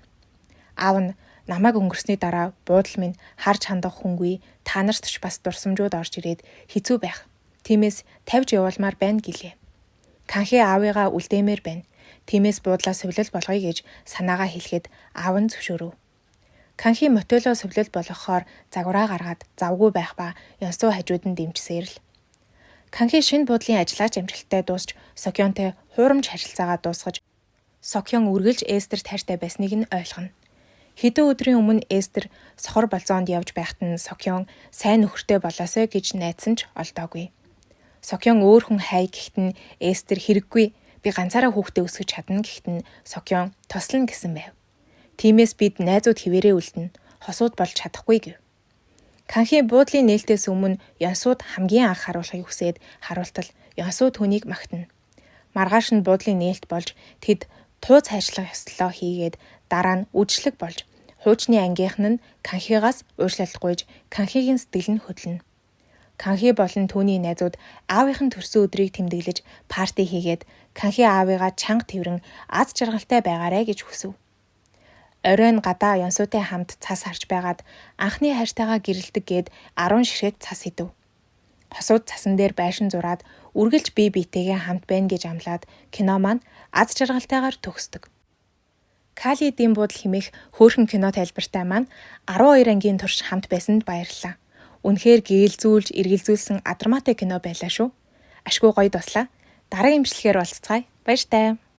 Аав нь намайг өнгөрсний дараа буудал минь харж хандах хүнгүй та нарт ч бас дурсамжууд орж ирээд хэцүү байх. Тиймээс тавьж явуулмаар байна гэлээ. Канхи аавыгаа үлдээмээр байна. Тиймээс буудлаа сувилал болгоё гэж санаагаа хэлэхэд аав нь зөвшөөрөв. Канхи мотелоо сувилал болгохоор загвараа гаргаад завгүй байх ба Ёнсу хажууд нь дэмжсээр л. Канхи шинэ буудлын ажиллаач амжилттай дуусч Сокёнтой хуурамч харилцаагаа дуусгаж Сокён үргэлж Эстерт хайртай байсныг нь ойлгоно. Хэдэн өдрийн өмнө Эстер сохор болзоонд явж байхад нь Сокён сайн нөхөртэй болоосой гэж найдсан ч олдоогүй. Сокён өөр хүн хай гэхэд нь Эстер хэрэггүй би ганцаараа хүүхдээ өсгөж чадна гэхэд нь Сокён туслана гэсэн байв. Тиймээс бид найзууд хിവэрээ үлдэнэ. Хосууд болж чадахгүй гэв. Канхи буудлын нээлтээс өмнө Ёнсууд хамгийн анх харуулахыг хүсээд харуултал Ёнсуу түүнийг магтана. Маргааш нь буудлын нээлт болж тэд тууз хайчлах ёслолоо хийгээд дараа нь үдшилэг болж хуучны ангийнхан нь Канхигаас уучлалт гуйж Канхигийн сэтгэл нь хөдлөнө. Канхи болон түүний найзууд аавынх нь төрсөн өдрийг тэмдэглэж парти хийгээд Канхи аавыгаа чанга тэврэн аз жаргалтай байгаарэ гэж хүсэв. Оройн гадаа Ёнсуутай хамт цас харж байгаад анхны хайртайгаа гэрэлдэг гээд 10 ширхэг цас идэв. Хосууд цасан дээр байшин зураад үргэлж бие биетэйгээ хамт байна гэж амлаад кино маань аз жаргалтайгаар төгсдөг. Кали дим буудал хэмээх хөөрхөн кино тайлбартай маань 12 ангийн турш хамт байсанд баярлалаа. Үнэхээр гэлзүүлж, эргэлзүүлсэн адармаатай кино байлаа шүү. Ашгүй гоё дуслаа. Дараагийн бичлэгээр уулзцгаая. Баяртай.